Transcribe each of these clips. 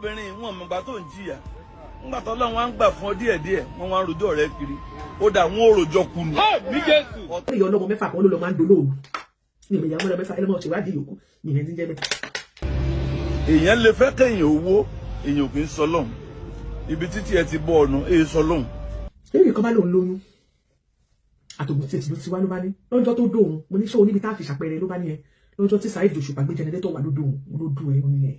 Obìnrin wọn mọ̀gbà tó ń jìyà. Ńgbà tó Ọlọ́run wá ń gbà fún ọ díẹ̀díẹ̀, wọ́n wá ń rojọ́ rẹ kiri. Ó dà, wọ́n ò rojọ́ kú ni. Àmín Jésù. Ìyá ọlọ́mọ mẹ́fà kan ló lọ máa ń dolóòrù ní ìmọ̀ ìyàwó mẹ́fà ẹlẹ́mọ̀ ṣèwádìí yòókù ní ìyẹn ti ń jẹ́ bẹ́ẹ̀. Èèyàn lè fẹ́ kéèyàn owó, èèyàn kì í sọ lọ́hùn. Ibi títí ẹ ti bọ́ ọ̀nà èè sọ lọ́hùn. Lórí kan bá lòun lóyún àtògùn tí ló ti wá, ló bá ní lọ́jọ́ tó dóhun. Mo ní ṣé o níbi tá a fi ṣàpẹẹrẹ? Ló bá ní ẹ lọ́jọ́ tí Saheed Òṣùpá gbé generator wà ló dóhun. Mo ló dùn ẹ ní ẹ.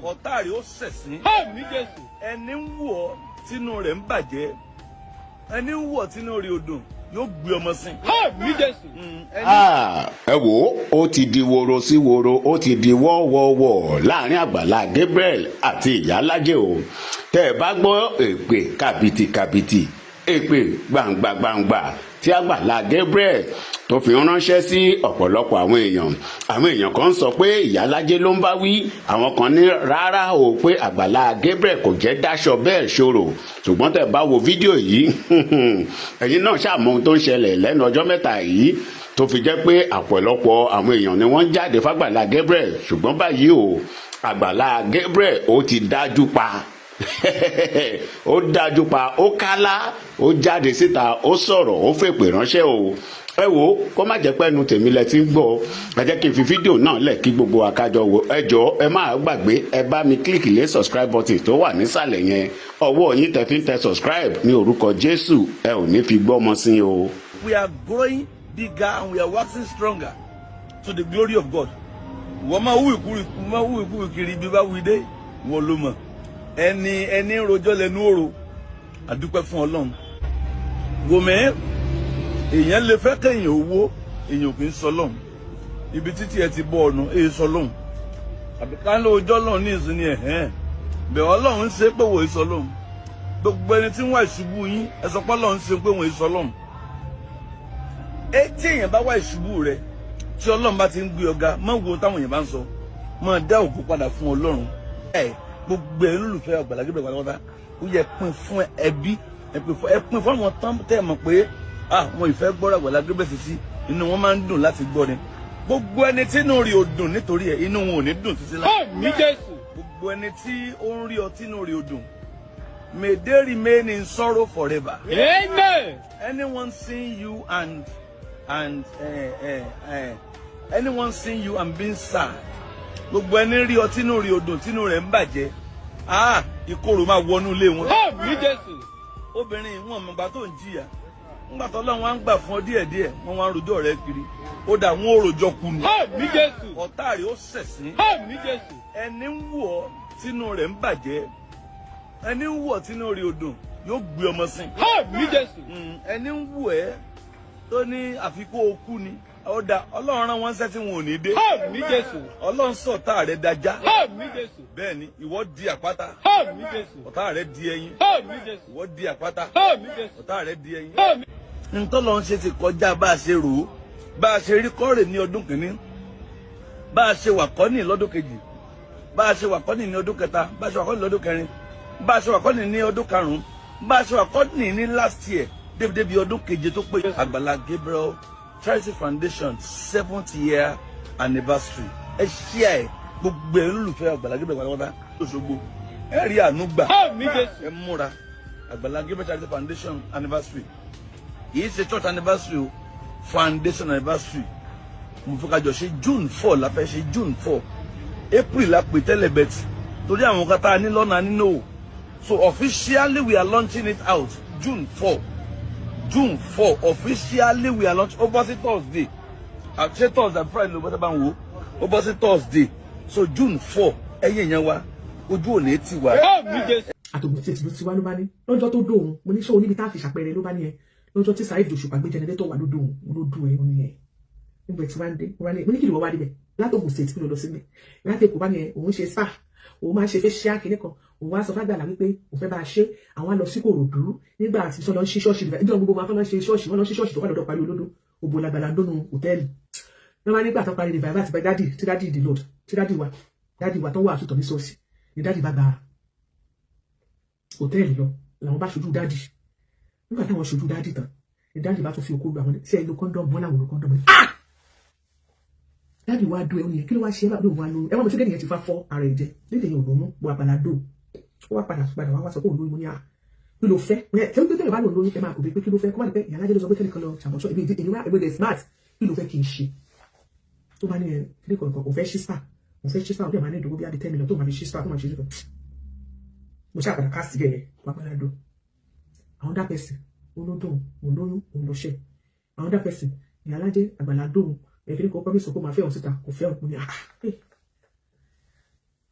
Ọ̀tá rẹ̀ ó ṣẹ̀sín. Àmín Jésù. Ẹni ń wù ọ́ tínú rẹ̀ ń bàjẹ́, ẹni ń wù ọ́ tínú rẹ̀ ò dùn, yóò gbé ọmọ sí. Àmín Jésù. Ẹni Ah, ẹ wò ó, ó ti di woro sí woro, ó ti di wọ́wọ́wọ́ láàrin Àgbàlá Gabriel àti Ìyálájẹ o. Tẹ́ ẹ bá gbọ́ èpè kàbìtìkàbìtì, èpè gbàǹgbàǹgbà tí Àgbàlá Gabriel tó fi ránṣẹ́ sí ọ̀pọ̀lọpọ̀ àwọn èèyàn, àwọn èèyàn kan sọ pé Ìyálájẹ ló ń bá wí, àwọn kan ní rárá o, pé Àgbàlá Gabriel kò jẹ́ dáṣọ bẹ́ẹ̀ ṣòro. Ṣùgbọ́n tẹ́ bá wo fídíò yìí, ẹ̀yin náà ṣàmọ́ ohun tó ń ṣẹlẹ̀ lẹ́nu ọjọ́ mẹ́ta yìí tó fi jẹ́ pé àpọ̀lọpọ̀ àwọn èèyàn ni wọ́n ń jáde fàgbàlá Gabriel. Ṣùgbọ́n báyìí o, Àgbàlá Gabriel ó ti dájú pa, ó dájú pa, ó kálá, ó jáde síta, ó sọ̀rọ̀, ó fèpè ránṣẹ́ o. Ẹ wo, kó má jẹ́ pẹ́nu tèmi lẹ ti ń gbọ́, ẹ jẹ́ kí n fi fídíò náà lẹ̀ kí gbogbo wa kájọ wo. Ẹ jọ̀ọ́, ẹ má gbàgbé, ẹ bá mi click lé subscribe button tó wà nísàlẹ̀ yẹn. Ọwọ́ yín tẹ fi ń tẹ subscribe, ní orúkọ Jésù, ẹ ò ní fi gbọ́mọ sí o. We are growing bigger and we are waxing stronger to the glory of God. Wọ́n máa wú ìkúrú, máa wú ìkúrú kiri bí bá wí dé, wọ́n ló mọ̀. Ẹni ẹni ń rojọ́ lẹ́nu òrò, àdúpẹ́ fún Ọlọ́run. Wòmẹ́, èèyàn lè fẹ́ kéèyàn owó, èèyàn kì í sọ lọ́hùn. Ibi títí ẹ ti bọ́ ọ̀nà èè sọ lọ́hùn. Àbí ká ló ojọ́ lọ́hùn ní ìsinmi ẹ̀hẹ́n. Bẹ̀ Ọlọ́run ń ṣe pé wò é sọ lọ́hùn. Gbogbo ẹni tí ń wá ìṣubú yín, ẹ sọ pé Ọlọ́run ń ṣe pé wò é sọ lọ́hùn. Etí èèyàn bá wá ìṣubú rẹ, tí Ọlọ́run bá ti ń gbé ọ̀gá, má wo táwọn èèyàn bá ń sọ, máa dá ògo padà fún Ọlọ́run. Ẹ gbogbo ẹ lólùfẹ́ Àgbàlá Gabriel pátápátá, ó yẹ pín fún ẹbí, ẹ pín fún àwọn tán tẹ́ ẹ mọ̀ pé ah, wọn ìfẹ́ gbọ́rọ̀ Àgbàlá Gabriel sí, inú wọn máa ń dùn láti gbọ́ ni. Gbogbo ẹni tí inú rí ò dùn nítorí ẹ, inú wọn ò ní dùn títí láì. Àmín Jésù. Gbogbo ẹni tí ó ń rí ọ tí inú rí ò dùn, may they remain in sorrow forever. Amen. Anyone seeing you and anyone seeing you and being sad, gbogbo ẹni rí ọ tínú rí odò, tínú rẹ̀ ń bàjẹ́, ah, ìkorò máa wọnú ilé wọn. Àmín Jésù. Obìnrin wọn mọ̀gbà tó ń jìyà. Ńgbà tó Ọlọ́run wá ń gbà fún ọ díẹ̀díẹ̀, wọ́n wá ń rojọ́ rẹ kiri. Ó dà, wọ́n ò rojọ́ kú ni. Àmín Jésù. Ọ̀tá rẹ̀ ó ṣẹ̀sín. Àmín Jésù. Ẹni ń wù ọ́ tínú rẹ̀ ń bàjẹ́, ẹni ń wù ọ́ tínú rẹ̀ ò dùn, yóò gbé ọmọ sí. Àmín Jésù. Ẹni ń wù ẹ́ tó ní àfikún okú ni, ó dà, Ọlọ́run rán wọn ṣẹ́ tí wọn ò ní dé. Àmín Jésù. Ọlọ́run sọ̀tá rẹ̀ dájá. Àmín Jésù. Bẹ́ẹ̀ ni, ìwọ di àpáta. Àmín Jésù. Ọ̀tá rẹ̀ di ẹyin. Àmín Jésù. Ìwọ di àpáta. Àmín Jésù. Ọ̀tá rẹ̀ di ẹyin. Àmín. Ntọ́lọ́ ń ṣe ti kọjá bá a ṣe rò ó. Bá a ṣe rí kọ́rè ní ọdún kìíní, bá a ṣe wà kọ́nì lọ́dún kejì, bá a ṣe wà kọ́nì ní ọdún kẹta, bá a ṣe wà kọ́nì lọ́dún kẹrin, bá a ṣe wà kọ́nì ní ọdún karùn-ún, bá a ṣe wà kọ́nì ní last year, débi ọdún keje tó pé. Àgbàlá Gabriel Charity Foundation 7th year anniversary, ẹ ṣí ẹ. Gbogbo ẹ lólùfẹ́ Àgbàlá Gabriel pátápátá lóṣogbo, ẹ rí àánú gbà. Àmín Jésù. Ẹ múra, Àgbàlá Gabriel Charity Foundation anniversary, kì í ṣe church anniversary o, foundation anniversary. Mo fẹ́ ká jọ ṣe. June 4 la fẹ́ ṣe, June 4. April la pè tẹ́lẹ̀, but torí àwọn kan tá a ní lọ́nà nínú o. So officially we are launching it out June 4. June 4 officially we are launching. Ó bọ́ sí Thursday, ṣé Thursday àbí Friday ló bọ́ sábà ń wo? Ó bọ́ sí Thursday. So June 4, ẹ̀yin èèyàn wa, ojú ò ní tì wá. Àmín Jésù. Àtògùn tí ló ti wá, ló bá ní lọ́jọ́ tó dóhun. Mo ní ṣé o níbi tá a fi ṣàpẹẹrẹ? Ló bá ní ẹ lọ́jọ́ tí Saheed Òṣùpá gbé generator wà ló dóhun. Mo ló dùn ẹ ní ẹ nígbà tí wọ́n dé. Mo ní kí ni wọ́n wá débẹ̀ látògùn State? Kí ló lọ síbẹ̀ láti Èkó? Bá ní ẹ òun ṣe spa, òun máa ń ṣe facial kìíní kan. Òun wá sọ fàgbàlà wípé òun fẹ́ bá a ṣe. Àwọn á lọ sí Kòròdú nígbà tí sọ lọ ń ṣí ṣọ́ọ̀ṣì níjọ́ gbogbo wọn lọ ṣe ṣọ́ọ̀ṣì, wọ́n lọ ṣí ṣọ́ọ̀ṣì tó wà lọ́dọ̀ parí olódó òbò làgbàlà dónú hòtẹ́ẹ̀lì. Wọ́n máa nígbà tó parí revival àti daddy tí daddy the Lord, tí daddy wa tó wà àtúntò ní ṣọ́ọ̀ṣì ni daddy bá gba hòtẹ́ẹ̀lì lọ, làwọn bá ṣojú daddy. Nígbà táwọn ṣojú daddy tán ni daddy bá tún fi okó lu àwọn. Ṣe é lo condom? Wọn làwọn lo condom. Ah, Daddy wa do ẹ yẹn kí ló wá ṣe é báwo wá lóyún ẹ wọ́n mo ti gẹ́gẹ́ yẹn ti fa fọ́ ara ẹ̀ jẹ lédè yẹn ò lóyún bó Àgbàlá dò ó wá padà padà wá wá sọ pé òun lóyún mo ní à kí ló fẹ́ ẹ ṣé tẹ́lẹ̀ bá lòun lóyún ẹ máa kò bí pé kí ló fẹ́ kó má ní pẹ́ ìyá alájẹ́ ló sọ pé kẹ́nìkan lọ ṣàbọ̀ṣọ́ èmi èmi wá èmi lè smart kí ló fẹ́ kí n ṣe tó bá ní ẹ kí kọ̀ọ̀kan kò fẹ́ ṣí spa kò fẹ́ ṣí spa ó dẹ̀ máa ní ìdógó bí i 10 million tó máa fi ṣí spa tó máa fi ṣí spa mo ṣáà padà káàsì gẹ̀yẹ wá padà dò àwọn dá pẹ̀sì olódùn olóyún olóṣẹ àwọn dá pẹ̀sì ìyá alájẹ́ Àgbàlá dòun èkìrí kan promise kó máa fẹ́ òun síta kò fẹ́ òun ní àá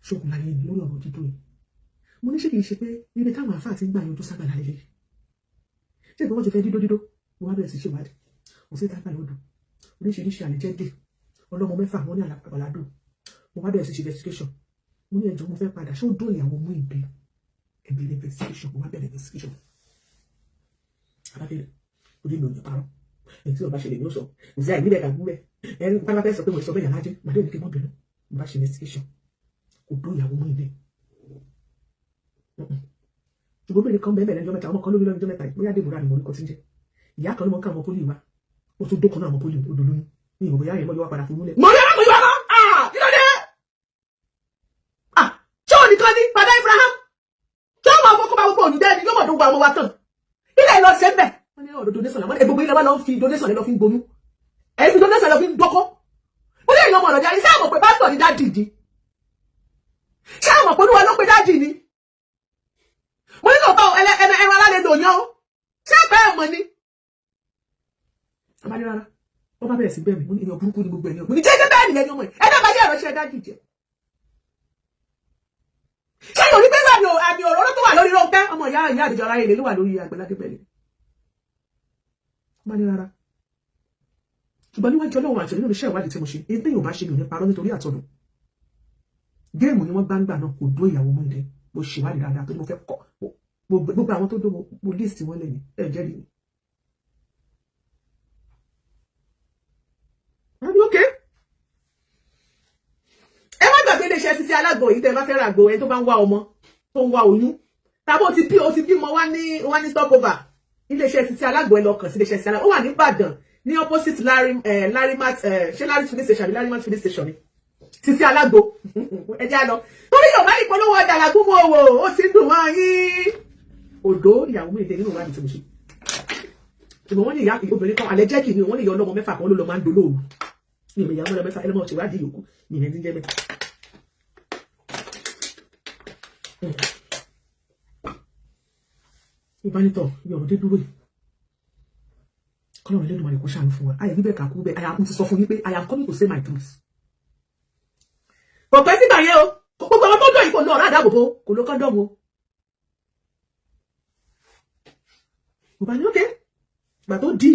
ṣókùn láyé ni lórí ọ̀rọ̀ dídó yìí mo ní ṣé kìí ṣe pé níbi táwọn àáfàá ti ń gbà yanjú ságbàlá lélẹ̀ ṣé ìgbà wọn ti fẹ́ dídó dídó mo wá bẹ̀rẹ̀ sí ṣèwádìí kò sí ìta àgbàlá odò oríṣiríṣi àlejẹ́ dè ọlọ́mọ mẹ́fà wọn ní Àgbàlá dò mo wá bẹ̀rẹ̀ sí ṣe investigation mo ní ẹjọ́ mo fẹ́ padà ṣé ó dún ìyàwó mú ìbí ẹ̀bí investigation mo wá bẹ̀rẹ̀ investigation arábìnrin orí mi ò ní parọ́ èyí tí ọba ṣe lè ní ó sọ kò sí àìní bẹ́ẹ̀ kà gúnbẹ́ ẹni bá fẹ́ sọ pé mo sọ bẹ́ẹ̀ yàrá jẹ́ màdé òní kí n mọ́ bínú mo bá ṣe investigation kò dún ìyàwó mú ìbí ṣùgbọ́n obìnrin kan bẹ́ẹ̀ lẹ́jọ́ mẹ́ta ọmọ kan lórí lọ́jọ́ mẹ́ta bóyá Dèbórà ni mo rí kọ́ tí ń jẹ́ ìyá kan ló mọ ká àwọn pólì wa ó tún dókan náà àwọn pólì odò lóyún ní ìmọ̀ bóyá yẹn mọ́ yọ wá padà fún múlẹ̀. Mo rí ọmọ yìí wá mọ́ kí ló dé? Ṣé òní kan ní padà Ibrahim ṣé ọmọ àfọkọ́ bá gbogbo òní dẹ́ni yóò mọ̀ tó gba ọmọ wa tán ilé lọ ṣe ń bẹ̀. Wọ́n ní ọ̀rọ̀ donation làwọn gbogbo ilé wa lọ fi donation lọ fi ń gbóyún ẹ̀ fi donation lọ fi ń gbọ́kọ́ ó lè yan ọmọ ọ̀rọ̀ jáde ṣé àmọ̀ pé pásítọ̀ ni daddy ni ṣé àmọ̀ pé olúwa ló pé daddy ni mo ní kò bá ẹran alálẹ̀ lò yán o ṣé àpẹ́ ẹ̀mọ́ ni. Abáni rárá wọ́n bá bẹ̀rẹ̀ sí bẹ́ẹ̀ mi mo ní èèyàn burúkú ni gbogbo ẹ̀yàn mo ní jẹ́sẹ̀ bẹ́ẹ̀ nìyẹn ni ọmọ yìí ẹ̀dá bá yẹ ẹ̀rọ ṣe daddy jẹ. Ṣé yóò rí pé àmì òróró tó wà lórí Rónkẹ́ ọmọ ìyá ìyá àdìjọ ara ilé ló wà lórí Àgbàlá Gabriel. Abáni rárá ṣùgbọ́n níwájú Ọlọ́run àti nínú iṣẹ́ ìwádìí tí mo ṣe èyí téèyàn bá ṣe mi ò ní parọ́ nítorí àtọ̀dùn géèmù ni wọ́n gbangba náà kò dó ìyàwó mú ilé mo ṣèwádìí dáadáa tó ní mo fẹ́ kọ́ gbogbo àwọn tó dó mo list wọn lẹ́yìn ẹ̀ jẹ́rìí mi. Okay. Ẹ má gbàgbé iléeṣẹ́ Sisi Alágbo yìí tẹ́ ẹ bá fẹ́ ra àgbo ẹni tó bá ń wá ọmọ tó ń wá oyún tàbí ó ti bí ó ti bímọ wá ní wá ní stopover iléeṣẹ́ Sisi Alágbo ẹ lọ kàn sí iléeṣẹ́ Sisi Alágbo ó wà ní Ìbàdàn ní opposite Larry Larrymat ṣé Larry filling station àbí Larrymat filling station ni Sisi Alágbo ẹ jẹ́ á lọ torí Yorùbá ní ìpolówó ọjà làgúnmọ̀ òwò ó ti ń dùn wọ́n yín òdó ìyàwó mi ìdè nínú ìwádìí tí mo ṣe ṣùgbọ́n wọ́n ní ìyá obìnrin kan alẹ́ jẹ́ kì ní wọ́n ní ìyá ọlọ́mọ mẹ́fà kan ló lọ máa ń dolóòrù ní ìmọ̀ ìyá ọlọ́mọ mẹ́fà ẹlọ́mọ ṣèwádìí yòókù ní ìyẹn ti ń jẹ́ bẹ́ẹ̀. Ìbánitọ̀ ibi ọ̀rọ̀ dé dúró yìí kọ́lọ́run Elédùmarè kó ṣàánú fún wa ayé bíbẹ̀ kàkú bẹ́ẹ̀ àyà mo ti sọ fún yín pé I am coming to say my truth. Kò pẹ́ sígbà yẹn o gbogbo àwọn tó dọ̀ yìí kò lo ọ̀rá àdáàbòbò kò lo kọ́ńdọ̀mù o. Mo bá ní ókè ìgbà tó di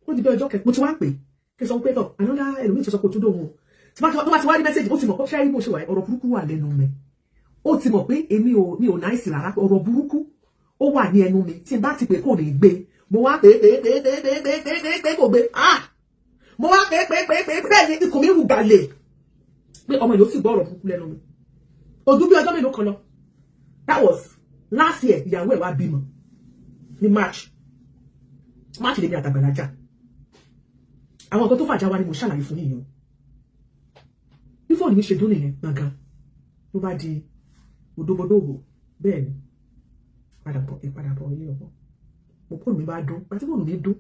ó di bí ọjọ́ kẹ mo ti wá pè kí n sọ pé tọ̀ àná ẹlòmíì tó sọ pé ó tún dóhun o tó bá ti wá rí message ó ti mọ̀ pé ṣáà rí bó ṣe wà ọ̀rọ̀ burúkú wà lẹ́nu mi ó ti mọ̀ pé èmi ò mi ò nice rárá ọ̀rọ̀ burúkú ó wà ní ẹnu mi tí n bá ti pè kò ní gbé mo wá pé pé pé pé pé pé pé pé pé kò gbé ah mo wá pé pé pé pé bẹ́ẹ̀ ni ikùn mi rù gàlè pé ọmọ yìí ó sì gbọ́ ọ̀rọ̀ burúkú lẹ́nu mi ojú bí ọjọ́ mélòó kan lọ that was last year ìyàwó ẹ̀ wá bímọ ní March March lèmi àtàgbàlá jà àwọn nǹkan tó fàjà wa ni mo ṣàlàyé fún yìí o bí fóònù mi ṣe dún nìyẹn gbọ̀ngàn ló bá di òdòbodòbò bẹ́ẹ̀ ni padà bọ̀ ìpadà bọ̀ ilé ọmọ mo fóònù mi bá dún pàtí fóònù mi dún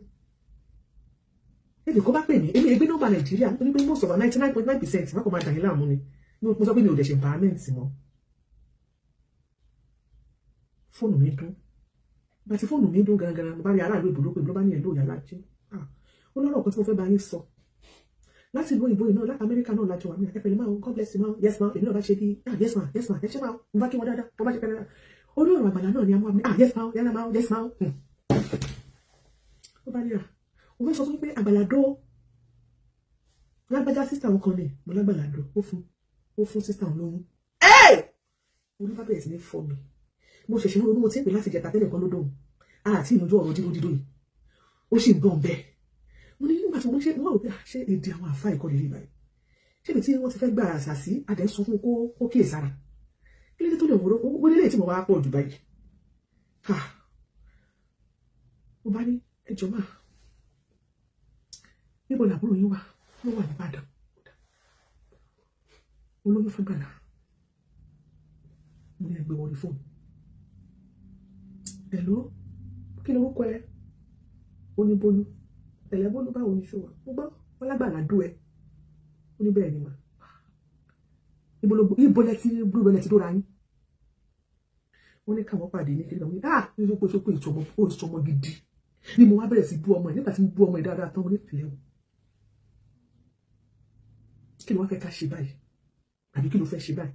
èdè kó bá pè mí èmi ẹgbẹ́ nọ́mbà Nàìjíríà nítorí pé most of our 99.9% má kò máa dà yín láàmú ni mo sọ pé mi ò dẹ̀ ṣe empowerment mọ́ fóònù mi dún pàtí fóònù mi dún gangan mo bá rí aráàlú ìbò ló pè mí ló bá ní ẹ̀ lóòyà lájẹ́ ó lọ́rọ̀ kan tí mo fẹ́ bá yín sọ láti ìlú òyìnbó yìí náà láti Amẹ́ríkà náà lájọ wà ní ẹ̀fẹ̀ máa God bless you ma yes ma èmi náà bá ṣe bí ah yes ma yes ma ẹ ṣe máa mo bá kí wọn dáadáa mo bá ṣe pẹ́ẹ́rẹ́ orí ọ̀rọ̀ àgbàlá náà ni a mú àmì ah yes ma yálà ma yes ma ó bá ní à ó fẹ́ sọ fún mi pé àgbàlá dó lágbájá sísá òun kan ní mo lágbàlá dó ó fún sísá òun lóyún orí bá bẹ̀rẹ̀ sí ní fọ́ mi mo ṣẹ̀ṣẹ̀ ń ronú mo ti ń pè láti jẹta tẹ́lẹ̀ kan ló dóhùn àti ìyanjú ọ̀rọ̀ dídó dídó yìí ó sì ń gbọ̀n bẹ́ẹ̀ mo ní nígbà tí mo ṣe wọ́n rò pé ṣé èdè àwọn àfa ìkọlẹ̀ lè báyìí ṣé ibi tí wọ́n ti fẹ́ gba àṣà sí adẹ̀ sọ fún kó kíyè sára kí ló dé tó lè wọ́n wọ́n lélẹ̀ tí mo wá pọ̀ jù báyìí mo bá ní ẹjọ́ máa níbo làbúrò yín wà Ló wà nìbàdàn. Olóyún fún gbàlà. Mo ní ẹgbẹ́ wọlé fóònù. Hello, kí lorúkọ ẹ? Ó ní Bólú. Ẹ̀lẹ́ Bólú, báwo ni ṣó wà? Mo gbọ́ wọn lágbàlá dó ẹ. Ó ní bẹ́ẹ̀ ni mà. Ibo lẹ ti ibo lẹ ti dóra yín? Wọ́n ní káwọn pàdé ní kiri. Àwọn ní ah, ní sọ pé ìṣọmọ ó ìṣọmọ gidi ni. Mo wá bẹ̀rẹ̀ sí bú ọmọ ẹ̀. Nígbà tí mo bú ọmọ ẹ̀ dáadáa tán, mo ní ìpìlẹ̀ o, kí ló wá fẹ́ ká ṣe báyìí? Àbí kí ló fẹ́ ṣe báyìí?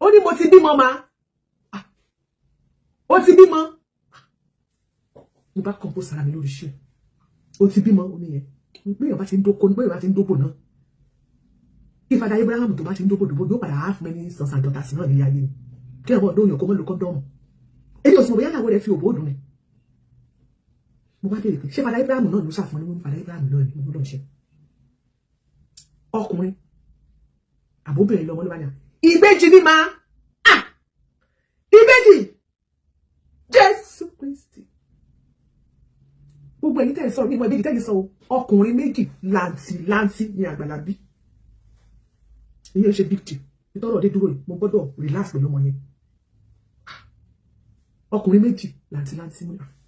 Ó ní mo ti bímọ ma. Ó ti bímọ. Mo bá compose ara mi lórí iṣẹ́. Ó ti bímọ. Ó níyẹn bí èèyàn bá ti ń dóko, bí èèyàn bá ti ń dóbò náà, kí Father Abraham tó bá ti ń dóbò dóbò, yóò padà half many sons and daughters náà nílé ayé ni. Kí ọmọ ọdún yàn kó mọ́ lo condom. Èmi ò sì mọ̀ bóyá ìyàwó rẹ̀ fi òbó dùn ni. Mo bá béèrè pé ṣé Father Abraham náà ló ṣàfihàn ní? Wọ́n ní Father Abraham náà ni. Mo gbọ́dọ̀ ṣe ọkùnrin àbóbìnrin lọmọ ló bá ní à ìbejì ni ma. Ah, ìbejì! Jésù Kristi! Gbogbo ẹ̀yin tẹ́ ẹ̀ sọ̀rọ̀ nígbà ìbejì tẹ́ ẹ̀ sọ o, ọkùnrin méjì làǹtì làǹtì ní àgbàlá bí. Ìyẹn ṣe big deal. Ìtọ́rọ̀ dé dúró yìí, mo gbọ́dọ̀ relax pẹ̀lú ọmọ yẹn. Ọkùnrin méjì làǹtì làǹtì.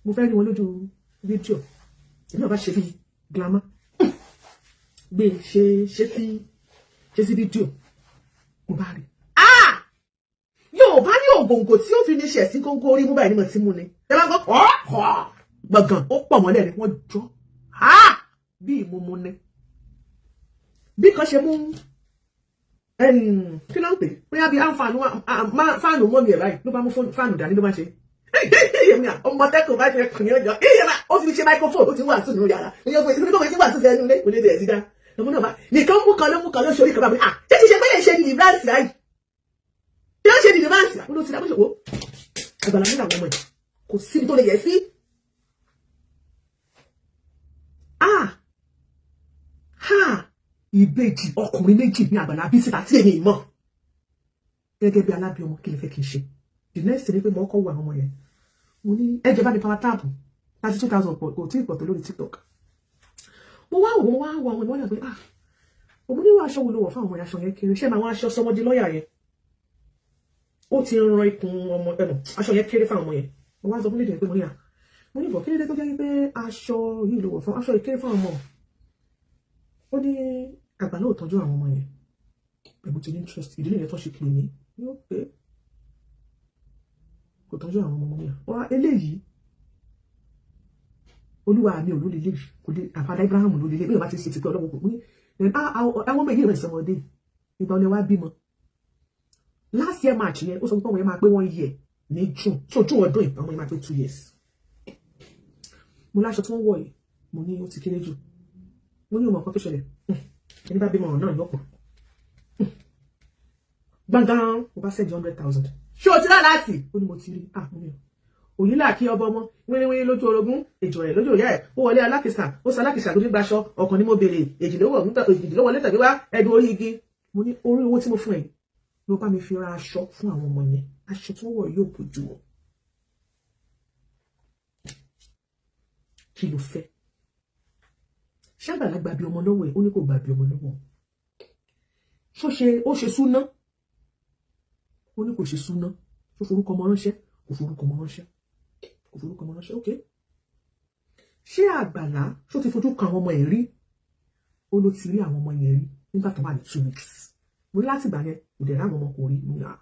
Mo fẹ́ rí wọn lójú fídíò. Èmi náà bá ṣe bíi glamour gbé ṣe ṣe sí fídíò, mo bá rí. Yóò bá ní ògòǹgò tí ó fi ní ṣẹ̀sín kóńkó orí mú báyìí ní mo ti mú ni. Ẹ bá gbọ́ gbọ̀ngàn, ó pọ̀ mọ́lẹ̀ ni wọ́n jọ bí ìmúmu ni. Bí kan ṣe mú, kí ló ń pè, bóyá bí fan mọ́ mi ẹ̀ báyìí, ló bá mú fan dání, ló bá ṣe ọmọ tẹ́kọ̀ọ́ bá ṣe kùn ní ọjọ́ ó fi ṣe microphone, ó ti wà sínú yàrá ìyẹn ti wà sí ẹnu ilé kò lè tẹ̀ sí dá. Ọmọ náà bá nìkan mú kan ló mú kan ló ṣe orí kan bá mi. Ah, ṣé ti ṣe pé lè ṣe deliverance báyìí? Kí ló ń ṣe deliverance? Àwọn olóòtú ìdábòṣòwò àgbàlá nílò àwọn ọmọ ẹ̀, kò síbi tó lè yẹ sí. Ah ha, ìbejì ọkùnrin méjì ní àgbàlá bí síta tí èmi mọ̀ gẹ́gẹ́ bí alábíọmọ. Kí lè fẹ́ kí n ṣe? The next thing ni pé mo kọ́ wo àwọn ọmọ yẹn. Mo ní ẹ jẹ́ bá mi power tap 32,000, kò tí ì pọ̀ tó lórí TikTok. Mo wá wò àwọn ìmọ̀lẹ̀ pé ah, òun níwọ̀ aṣọ wo ló wọ̀ fún àwọn aṣọ yẹn kéré. Ṣé máa wọ́n aṣọ sọmọdé lọ́ọ̀yà yẹn, ó ti ran ikùn ọmọ ẹnu. Aṣọ yẹn kéré fáwọn ọmọ yẹn. Mo wá sọ fún lédè pé mo ní à, mo ní bọ̀, kí lédè tó jẹ́ pé aṣọ yìí ló wọ̀ fún, aṣọ yìí kéré fáwọn ọmọ. Ó ní àgbà náà ò tọ́jú àwọn ọmọ yẹn pẹ̀lú ti ní interest. Ìdílé yẹn tó ṣe pè mí yóò pé kò tọ́jú àwọn ọmọ yẹn wá. Eléyìí, olúwa mi ò ló lélẹ̀, kò lè àfàdá Ibrahim ló lélẹ̀. Bí wọ́n bá ti ṣe ti pé ọlọ́run kò ní àwọn ọmọ yìí rẹ̀ sọmọdé. Ìgbà ọ̀nà wa bímọ last year March yẹn, ó sọ pé ọmọ yẹn máa pé 1 year ní June, so June ọdún yìí ọmọ yẹn máa pé 2 years. Mo láṣọ tí wọ́n wọ̀ yìí, mo ní ó ti kéré jù. Mo ní ọmọ kan tó ṣẹlẹ̀, ẹni bá bímọ ọ̀rọ̀ náà yọpọ̀ gbọ̀ngàn. Mo bá send 100,000. Ṣé o ti rà láti? Ó ní mo ti rí. Ah, mo ní o òyìnlá kí ọba ọmọ wíníwíní lójú orogún, èjò rẹ̀ lójú ìyá ẹ̀. Ó wọlé alákìsà, ó sọ alákìsà tó ní gbaṣọ ọkàn ni mo béèrè, èjì ló wọlé tàbí wá ẹdùn orí igi. Mo ní orí owó tí mo fún ẹ ló bá mi fi ra aṣọ fún àwọn ọmọ yẹn, aṣọ tí wọ́n wọ̀ yóò bójú wọn. Kí ló fẹ́? Ṣàgbàlagbà bí ọmọ lọ́wọ́ ẹ̀? Ó ní kò gbà bí ọmọ lọ́wọ́. Ṣó ṣe ó ṣe súná? Ó ní kò ṣe súná. Ṣó forúkọ ọmọ ránṣẹ́? Kò forúkọ ọmọ ránṣẹ́, kò forúkọ ọmọ ránṣẹ́. Ok, ṣé àgbàlá ṣó ti fojú kan àwọn ọmọ ẹ̀ rí? Ó ló ti rí àwọn ọmọ yẹn rí nígbà tó wà ní 2 weeks. Mo ní láti ìgbà yẹn kò dẹ̀ ráwọn ọmọ, kò rí. Mo ní à,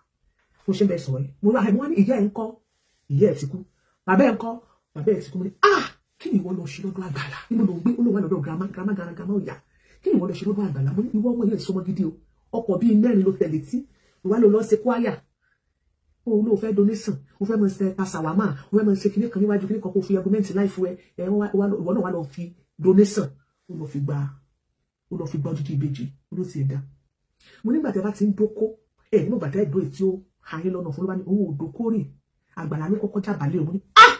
mo ṣe ń bẹ sọ̀rọ̀ yìí, mo ní àìmọ́ ní ìyá ẹ̀ ń kọ́? Ìyá ẹ̀ ti kú. Bàbá ẹ̀ ń kọ́? Bàbá ẹ̀ ti kú. Mo ní ah, kí ni ìwọ lọ ṣe lọ́dọ̀ àgbàlá? Níbo ló ń gbé? Ó ló wà lọ́dọ̀ grandma, grandma, grandma òyà. Kí ni ìwọ lọ ṣe lọ́dọ̀ àgbàlá? Mo ní ìwọ ọmọ yẹn sọmọ gidi o. Ọkọ̀ bíi mẹ́rin ló tẹ̀lé tí ìwà ló lọ ṣe kwaya. Òun ló fẹ́ donation, ó fẹ́ mọ ṣe pasawama, ó fẹ́ mọ ṣe kinní kan níwájú kinní kan, kó fi argument láìfú ẹ ẹ. Ìwọ náà wà lọ fi donation, ó lọ fi gba odidi ìbejì. Ó ló ti ẹ̀ dá. Mo nígbà tí a bá ti ń dóko ẹ, nígbà tí ẹ dó ètí ó ayé lọ́nà fún, ló bá ní òun ò dóko rè. Àgbàlá ló kọ́kọ́ já balẹ̀. Òun ní ah,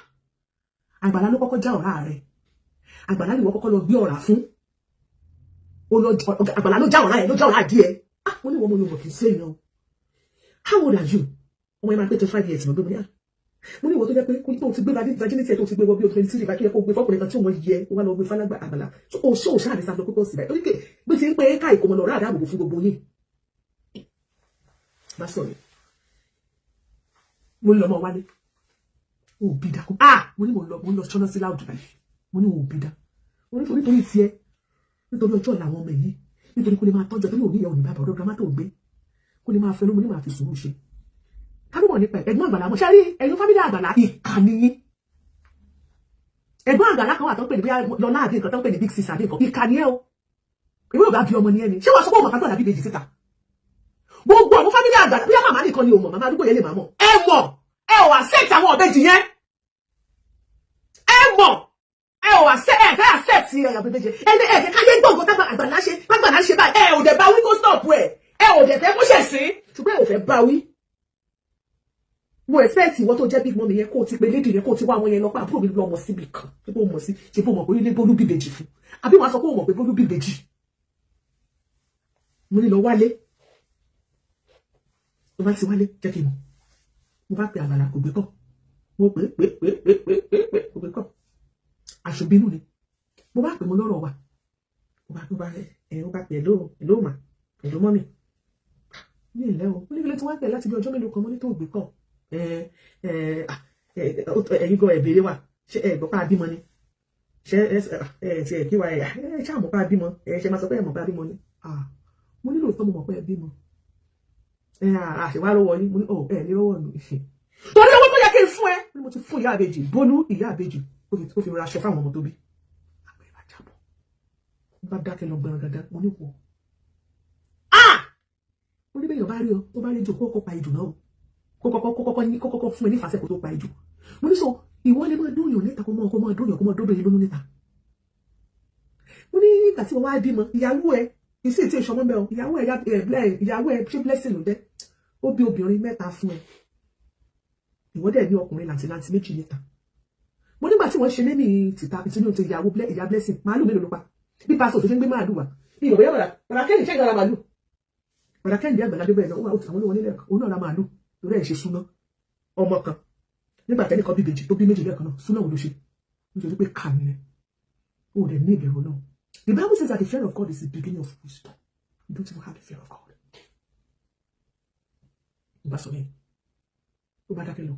àgbàlá ló kọ́kọ́ já ọ̀rá rẹ̀. Àgbàlá ni ìwọ kọ́kọ́ lọ gbé ọ̀rá fún. Àgbàlá ló já ọ̀rá ẹ̀, ló já ọ̀rá díẹ̀. Ah, mo ní ìwọ mo yóò mọ̀ kì í ṣe èèyàn. How old are you? Ọmọ yẹn máa pé 25 years lọ́dún. Mo ní ah, Mo ní ìwọ tó jẹ́ pé tó ti gbé virginity ẹ̀, tó ti gbé wọ bí o 23 bá, tó yẹ kó gbé fọkùnrin kan tí òun yẹ, ó wá lọ gbé fálágbà àgbàlá. O ṣé o ṣáà ní sáfẹ́ kókó síbẹ̀ torí pé bí ti ń pé ká ìkómọ lọ rà dáàbòbò fún gbogbo yín. Bá sọ̀rọ̀, mo ní lọ́mọ wálé, o ò bí dákú. Ah, mo ní mo ń lọ ṣọ́nà sí láwùjọ báyìí. Mo ní o ò bí dá. Mo ní nítorí tiẹ̀, nítorí ọjọ́ ọ̀la àwọn ọmọ yìí, nítorí kó lè máa tọ́jú ẹ, torí òní ìyá òní bàbá ọ̀dọ́ girama tó gbé, kó lè máa fẹ́ ló. Mo ní máa fi sùúrù ṣe. Kábímọ̀ nípa ẹ̀gbọ́n àgbàlá mo ṣe rí. Ẹ̀yin family àgbàlá, ìkànnì yín. Ẹ̀gbọ́n àgbàlá kan wà tó ń pè ní bóyá lọ́lá àbí nǹkan tó ń pè ní big sis àbí nǹkan. Ìkànnì ẹ o. Ìwé ò bá bí ọmọ ní ẹni ṣé wàá sọ pé òun àgbàdo àbí ìbejì síta. Gbogbo àwọn family àgbàlá, bóyá màmá nìkan ni ò mọ̀, màmá àdúgbò yẹn lè máa mọ̀. Ẹ mọ̀, ẹ ò accept àwọn ọ̀bẹ́jì yẹn. Ẹ mọ̀, ẹ ò accept, ẹ fẹ́ accept ẹ ọ̀bẹ́jì ẹni. Ẹ fẹ́ káyé gbọ̀ngàn tágbà àgbàlá ṣe, àgbàlá ṣe báyìí. Ẹ ò dẹ̀ bá wí kó stop ẹ. Ẹ ò dẹ̀ fẹ́ kó ṣẹ̀ sí, ṣùgbọ́n ẹ ò fẹ́ bá wí. Mo expect ìwọ tó jẹ́ big mummy yẹn, kó o ti pe lady yẹn, kó o ti wá àwọn yẹn lọ pé àbúrò mi lọ mọ̀ síbi kan ṣé bó mọ̀ sí, ṣe bó mọ̀ pé ilé Bólú bíbejì fún, àbí wọ́n á sọ pé ó mọ̀ pé Bólú bíbejì. Mo ní lọ wálé. Tó bá ti wálé, jẹ́ kí n mọ̀. Mo bá pe àgbàlá, kò gbé kọ́. Mo pè pè pè pè pè pè pè, kò gbé kọ́. Aṣòbínú ni. Mo bá pè, mo lọ́rọ̀ wà. Mo bá ẹ, ó bá pè, hello, hello ma, hello mummy. Ní ìlẹ́ o. Mo ní ilé tí wọ́n pè láti bí ọjọ́ mélòó kan. Mo ní tó gbé kọ́. Ẹ̀yin gan ẹ̀ béèrè wa. Ṣé ẹ gbọ́ pa bímọ ni? Ṣé ẹ ẹ ti ẹ kí wa? Ẹ ẹ ṣáà mọ̀ pa bímọ. Ẹ ṣe máa sọ pé ẹ mọ̀ pa bímọ ni. Mo nílò ìtọ́, mo mọ̀ pé ẹ bímọ. Ẹ àṣewá lọ́wọ́ yín. Mo ní ọ ẹ ní lọ́wọ́ mi torí owó tó yẹ kí n fún ẹ ni mo ti fún ìyá àbèjì Bólú. Ìyá àbèjì ó fi ra aṣọ fáwọn ọmọ tó bí. Àpẹ ìbá jábọ̀, mo bá dákẹ́ lọ gbẹran dandan. Mo ní wọ, ah, mo ní bẹ́ẹ̀ yọ̀ bá rí ọ tó bá rí ejò, kó kọ́kọ́ pa ejò náà, kó kọ́kọ́ fún ẹ ní ìfàsẹ́ kó tó pa ejò. Mo ní sọ ìwọ lè máa dóyàn níta, kó máa dóyàn, kó máa dóbìnrin lóyún níta. Mo ní ìgbà tí wọ́n wá bímọ, ìyàwó ẹ ìsìn tí ìṣọmọ bẹ́ẹ̀ o, ìyàwó ẹ, ìyàwó ẹ, ṣé Blessing ló jẹ́, ó bí obìnrin mẹ́ta fún ẹ. Ìwọ dẹ̀ ní ọkùnrin làǹtìlanti méjì níta. Mo nígbà tí wọ́n ṣe lé ní tìta ìtinú ti ìyàwó ìyá Blessing, màálù mélòó ló pa? Bí pásítọ̀ tó ṣe ń gbé màálù wá bí ìrọ̀bẹ̀ yàrá bàrà kẹ́hìn ṣe ìdára màálù, bàrà kẹ́hìn dé àgbàlá débẹ̀ náà ó wà àwọn olówó nílẹ̀, òun náà ra màálù lórí ẹ̀ ṣe súná ọmọ kan. Nígbà tẹ́lẹ̀ kan bí ìbejì, tó bí méjì lẹ́ẹ̀kan náà, súná wo ló ṣe? Nítorí pé kà ní ẹ, ó dẹ̀ ní ìbẹ̀rù náà. The Bible says that the fear of God is the beginning of wisdom. You don't even have the fear of God. Ìbá sọ bẹ́ẹ̀, ó bá dákẹ́ lọ.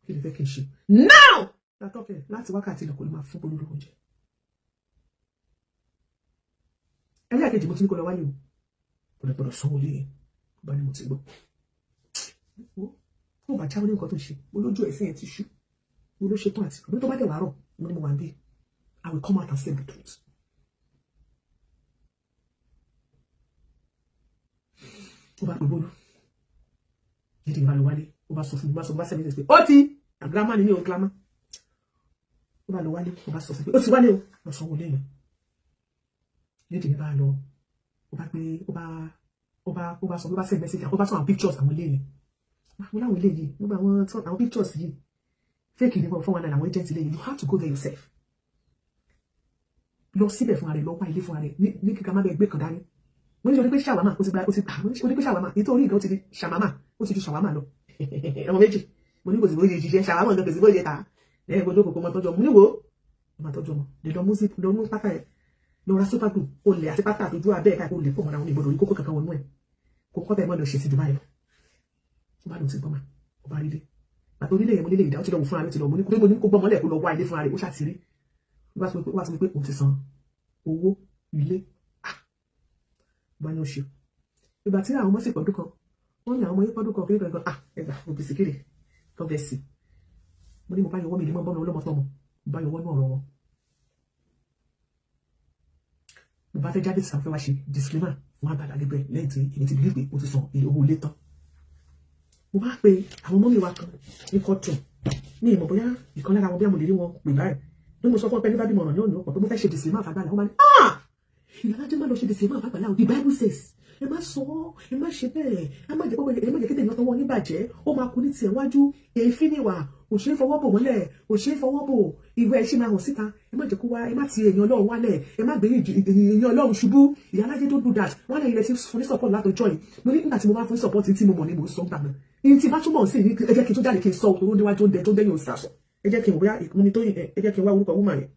Kí ni fẹ́ kí n ṣe now? Látọ́kẹ́ láti wákàtí lọ, kò lè máa fún Bólú lóúnjẹ. Ẹlẹ́ẹ̀kejì, mo ti ní kó lọ wálé o, kò lè gbọdọ̀ sanwó lé yẹn. Bá ní mo ti gbọ́, ó bá jáwé ní nǹkan tó ń ṣe. Mo lójú ẹ̀sìn ẹ̀ ti ṣú. Mo ló ṣe tán àti mo ní tó bá dẹ̀ wàárọ̀, mo ní mo wà ń bí. I will come out and say the truth. Ó bá pè Bólú nídìí, ìbá lọ wálé. Ó bá sọ fún mi, bá sọ, bá sẹ́mi pé ó ti àgírámà ni ní o gírámà. Ó bá lọ wálé, ó bá sọ fún pé ó ti wálé o, lọ sanwó lẹ́yìn. Nídìí ìbá lọ, ó bá pé ó bá sọ, ó bá send message, ó bá sọ àwọn pictures àwọn ilé yẹn. Mo láwọn ilé yìí, gbogbo àwọn pictures yìí, fake ni wọn, 419 àwọn agent ilé yìí. You have to go there yourself. Lọ síbẹ̀ fúnra rẹ̀, lọ wá ilé fúnra rẹ̀ ní kíkà má bẹ́ẹ̀ gbé kan dání. Mo ní sọ pé ṣàwámà ó ti gba, ó ti gbà. Mo ní pé ṣàwámà nítorí ìgbà ó ti di ṣàmámà, ó ti di ṣàwámà lọ ọmọ méjì. Mo ní kò sí bóyá ṣiṣẹ́ ṣàwámà nǹkan, kò sí bóyá ta lẹ́yìn gbọdọ̀ kò mọ tọ́jú ọmọ. Mo ní wo ọmọ tọ́jú ọmọ lè lọ music, lọ mú pátá ẹ̀, lọ ra super glue, olè àti pátá àtọjú abẹ́ ẹ̀ka, olè pọ̀ mọ́ra wọn ní ìgbọdọ̀ orí kókó kankan wọnú ẹ̀, kó kọ́ bẹ́ẹ̀ mọ́ lọ ṣe sí Dubai lọ. Ó bá lóun ti gbọ́mà, ó bá rí lé pàtó onílé yẹn. Mo nílé ìdá, ó ti lọ wò fúnra rẹ̀, ó ti lọ. Mo ní kó gbọ́mọlẹ̀, kó lọ wá ilé fúnra rẹ̀. Ó ṣàtìrí, ó bá sọ pé òun ti san owó ilé. Ah, bá ní oṣù ìgbà tí àwọn ọmọ sì pọ̀dún kan, wọ́n ní àwọn ọmọ yìí pọ̀dún kan kiri kan. Ah, ẹgbà òbí sì kiri God bless you. Mo ní mo bá yọwọ́ mi ní mọ́ bọ́mọ ọlọ́mọ tọmọ, mo bá yọwọ́ ní ọ̀rọ̀ wọn. Mo bá fẹ́ jáde síta, fẹ́ wá ṣe disclaimer fún Àgbàlá Gabriel lẹ́yìn tí èmi ti believe pé ó ti san owó ilé tán. Mo bá pe àwọn ọmọ mi wa kan ní kọ́tù ní ìmọ̀ bóyá ìkan lára wọn bí mo lè rí wọn pè báyìí ní. Mo sọ fún ọ pé ní bá bímọ ọ̀nà ní òní ọ̀pọ̀ pé mo fẹ́ ṣe disclaimer fàgbàlá. Wọn bá ní, ah, ìyàrá jẹ́ má lọ ṣe disclaimer fàgbàlá. The Bible says Ẹ má sọ ọ́, ẹ má ṣe bẹ́ẹ̀, ẹ má jẹ́ pé ẹ má jẹ́ kéde èèyàn tọwọ́ yín bàjẹ́. Ó máa kú ní tiẹ̀ wájú. Èéfín níwà kò ṣeé fọwọ́ bò mọ́lẹ̀, kò ṣeé fọwọ́ bò. Ìwé ẹ̀ ṣì máa hàn síta. Ẹ má jẹ́ kó wá, ẹ má ti èèyàn Ọlọ́run wálẹ̀, ẹ má gbé èèyàn Ọlọ́run ṣubú. Ìyálájé, don't do that. Wọ́n lẹ́yìn ilẹ̀ tí fún ní support látọjọ́ yìí. Mo ní nígbà tí mo bá fún support, tí mo mọ̀ ni mò ń sọ gbà náà ní tí bá túmọ̀ sí ní, ẹ jẹ́ kí n tó jáde kí n sọ òtò níwájú oúnjẹ tó dẹ́yìn òsàsọ. Ẹ jẹ́ kí n bóyá ìkúnni tó, ẹ jẹ́ kí n wá orúkọ woman yẹn.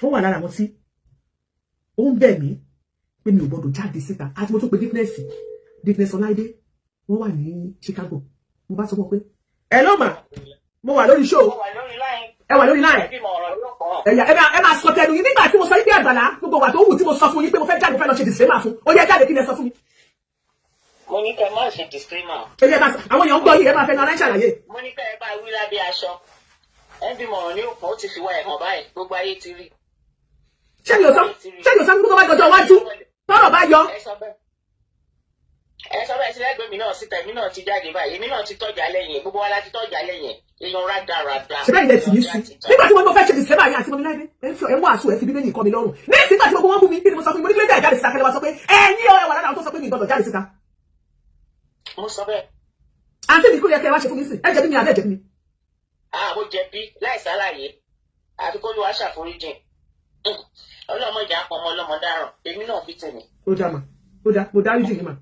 Ó wà lára àwọn tí ó ń bẹ̀ mí pé mi ò gbọdọ̀ jáde síta. Àti mo tún pe Dickness, Dickness Ọláìdé, wọ́n wà ní Chicago. Mo bá sọ fún wọn pé, "Hello ma, mo wà lórí show." Ẹ wà lórí line. Ẹ̀yà ẹ máa sọ tẹnu yín. Nígbà tí mo sọ yín pé Àgbàlá, gbogbo wà tó wù tí mo sọ fún yín pé mo fẹ́ jáde, mo fẹ́ lọ ṣe disclaimer fún, ó yẹ jáde, kí ni ẹ sọ fún mi? Mo ní kẹ́ má ṣe disclaimer. Ẹ máa àwọn èèyàn ń gbọ́ yìí, ẹ máa fẹ́ nu ara ń ṣàlàyé. Mo ní kẹ́ ẹ bá wí lábẹ́ aṣọ. Ẹ bímọ ọ̀rọ̀ ní òpó, ó ti fi wá ẹ̀hàn báyìí, gbogbo ayé ti rí. Ṣé mi ò sọ? Ṣé mi ò sọ pé tó bá dọjọ́ iwájú tọ́rọ̀ bá yọ? Ẹ sọ bẹ́ẹ̀. Ẹ sọ bẹ́ẹ̀ sí lẹ́gbẹ̀ẹ́ mi náà síta, èmi náà ti jáde báyìí, èmi náà ti tọ́jà lẹ́yìn, gbogbo wa la ti tọ́jà lẹ́yìn. Èèyàn rádaràda. Ṣe bẹ́ẹ̀ ilẹ̀ tì mí sí nígbà tí mo ní mo fẹ́ ṣe disclaimer yẹn àti mo ní láìpẹ́, ẹ ń fi ẹ ń wàásù, ẹ fi Bíbélì kọ́ mi lọ́rùn ní ìsìn. Nígbà tí gbogbo wọn bú mi, kí ni mo sọ fún mi? Mo ní kí ló dé jáde síta? Kẹlẹ́ wa sọ pé ẹ̀yin ọ̀rẹ́ wà lára àwọn tó sọ pé mi gbọ́dọ̀ jáde síta. Mo sọ bẹ́ẹ̀. Àǹtí mi, kí ló yẹ kẹ́ ẹ wá ṣe fún mi sí? Ẹ jẹ̀bi mi àbẹ́ jẹ̀bi mi? Àbó jẹ̀bi láì sálàyé, àfi kó ló wá ṣàforíjìn. Ọlọ́mọ ìjà pọ̀ ọmọ ọlọ́mọ dáràn, èmi náà fi tèmi. Ó dá mà, ó dá, mo dáríjì yín mà.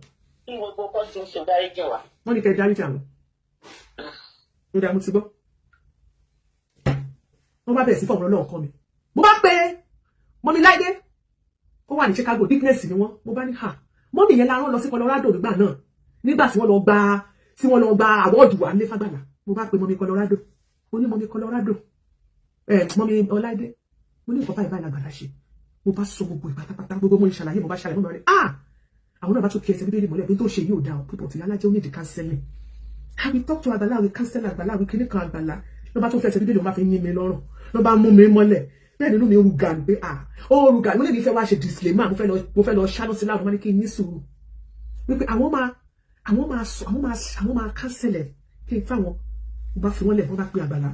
Kí gbogbo kọ́ ti ń ṣe dáríjìn wá. Wọ́n ní kẹ́ ẹ dáríjì àwọn. Ó dá, mo ti gbọ́. Wọ́n bá bẹ̀rẹ̀ sí fọ̀rọ̀ náà kọ́ mi. Mo bá pé mummy Láìdé, ó wà ní Chicago, Dickness ni wọ́n. Mo bá ní ha, mummy yẹn la rán lọ sí Colorado nígbà náà, nígbà tí wọ́n lọ gba award wà ní Fàgbàlá. Mo bá pe mummy Colorado, mo ní mummy Colorado, ẹ mummy Ọláìdé, mo ní nǹkan báyìí báyìí lágbàlá ṣe. Mo bá sọ gbogbo ìpátápátá, gbogbo mo ṣàlàyé, mo bá ṣàlàyé, mo bá rí ah, àwọn náà bá tún kí ẹsẹ̀ Bíbélì mọ́lẹ̀ pé tó ṣe yóò dáa pípọ̀ tí alájẹ́ onídìí counseling. I will talk to Àgbàlá, I will counsel Àgbàlá, I will kíní kan Àgbàlá. Ló bá tún fẹsẹ̀ Bíbélì, wọn bá fi yín mi lọ́rùn, ló bá mú mi mọ́lẹ̀. Bẹ́ẹ̀ nínú mi rúgà ní pé ah, ó rúgà. Mo lè ní fẹ́ wá ṣe disclaimer, mo fẹ́ lọ ṣáná sí láàrú. Wọn ní kí n ní sùúrù wípé àwọn máa sọ, àwọn máa counsel ẹ̀, kí n fáwọn. Mo bá fi wọ́n lẹ̀, wọ́n bá pe Àgbàlá.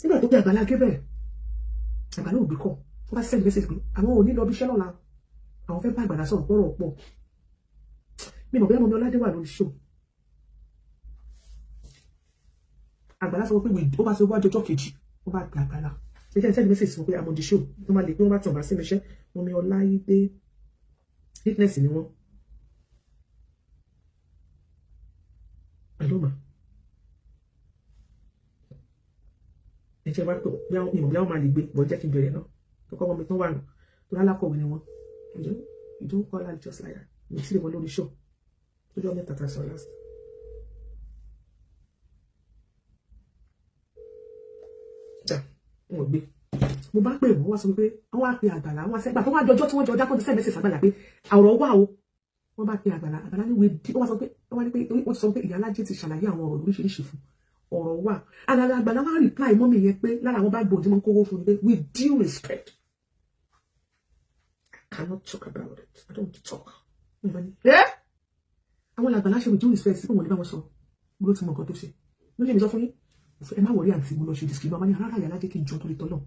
Nígbà tó pe Àgbàlá Gabriel, Àgbàlá òbí kọ̀. Wọ́n bá send message pé àwọn ò ní lọ bí iṣẹ́ lọ́la, àwọn fẹ́ bá Àgbàlá sọ̀rọ̀ pọ̀rọ̀ pọ̀. Mi mọ̀ bóyá mummy Ọládé wà lórí show. Àgbàlá sọ pé ó bá sọ wájú ọjọ́ kejì, ó bá pe Àgbàlá. Ṣe jẹ́ send message sọ pé I'm on the show, wọ́n máa lè pé wọ́n bá tàn bá sí mi iṣẹ́. Mummy Ọláìdé, witness ni wọ́n pẹ̀lú mà. Ẹ jẹ́ wá pé mi mọ̀ bóyá wọ́n máa lè gbé bọ́. Jẹ́ kí n bẹ̀rẹ̀ náà tó kọ́ mọ́ mi tán wà nù tó lálákọ̀wé ni wọ́n. You don't call her just like that. Mi tí lè wọ́n lórí show tó jọ mẹ́ta tá a sọ last. Jà wọn gbé. Mo bá pè wọ́n, wá sọ pé wọ́n wá pe Àgbàlá, wọ́n wá sẹ́gbà tó wá jọjọ́ tí wọ́n jọ dákọ́ ti send message Àgbàlá pé ọ̀rọ̀ wà o. Wọ́n bá pe Àgbàlá, Àgbàlá ní wèé dí. Wọ́n wá sọ pé wọ́n wá ní pé wọ́n ti sọ pé ìyá alájẹ ti ṣàlàyé àwọn ọ̀rọ̀ lóríṣiríṣi fún ọ̀rọ̀ wà. Àgbàlá, Àgbàlá wá reply mummy yẹn pé lára àwọn bá gbòòdì mọ́ kówó fún mi pé, "With due respect, I cannot talk about it. I don't want to talk." Ẹ́ àwọn làgbàlá ṣe with due respect sí pé wọ́n ní bá wọn sọ. Mo ló ti mọ nǹkan tó ṣe. Mo lè mi sọ fún yín, ẹ má worry àǹtí, mo lọ ṣe disclaimer. Máa ní rárá, ìyá alájẹ, kí n jọ torí tọ́lọ̀.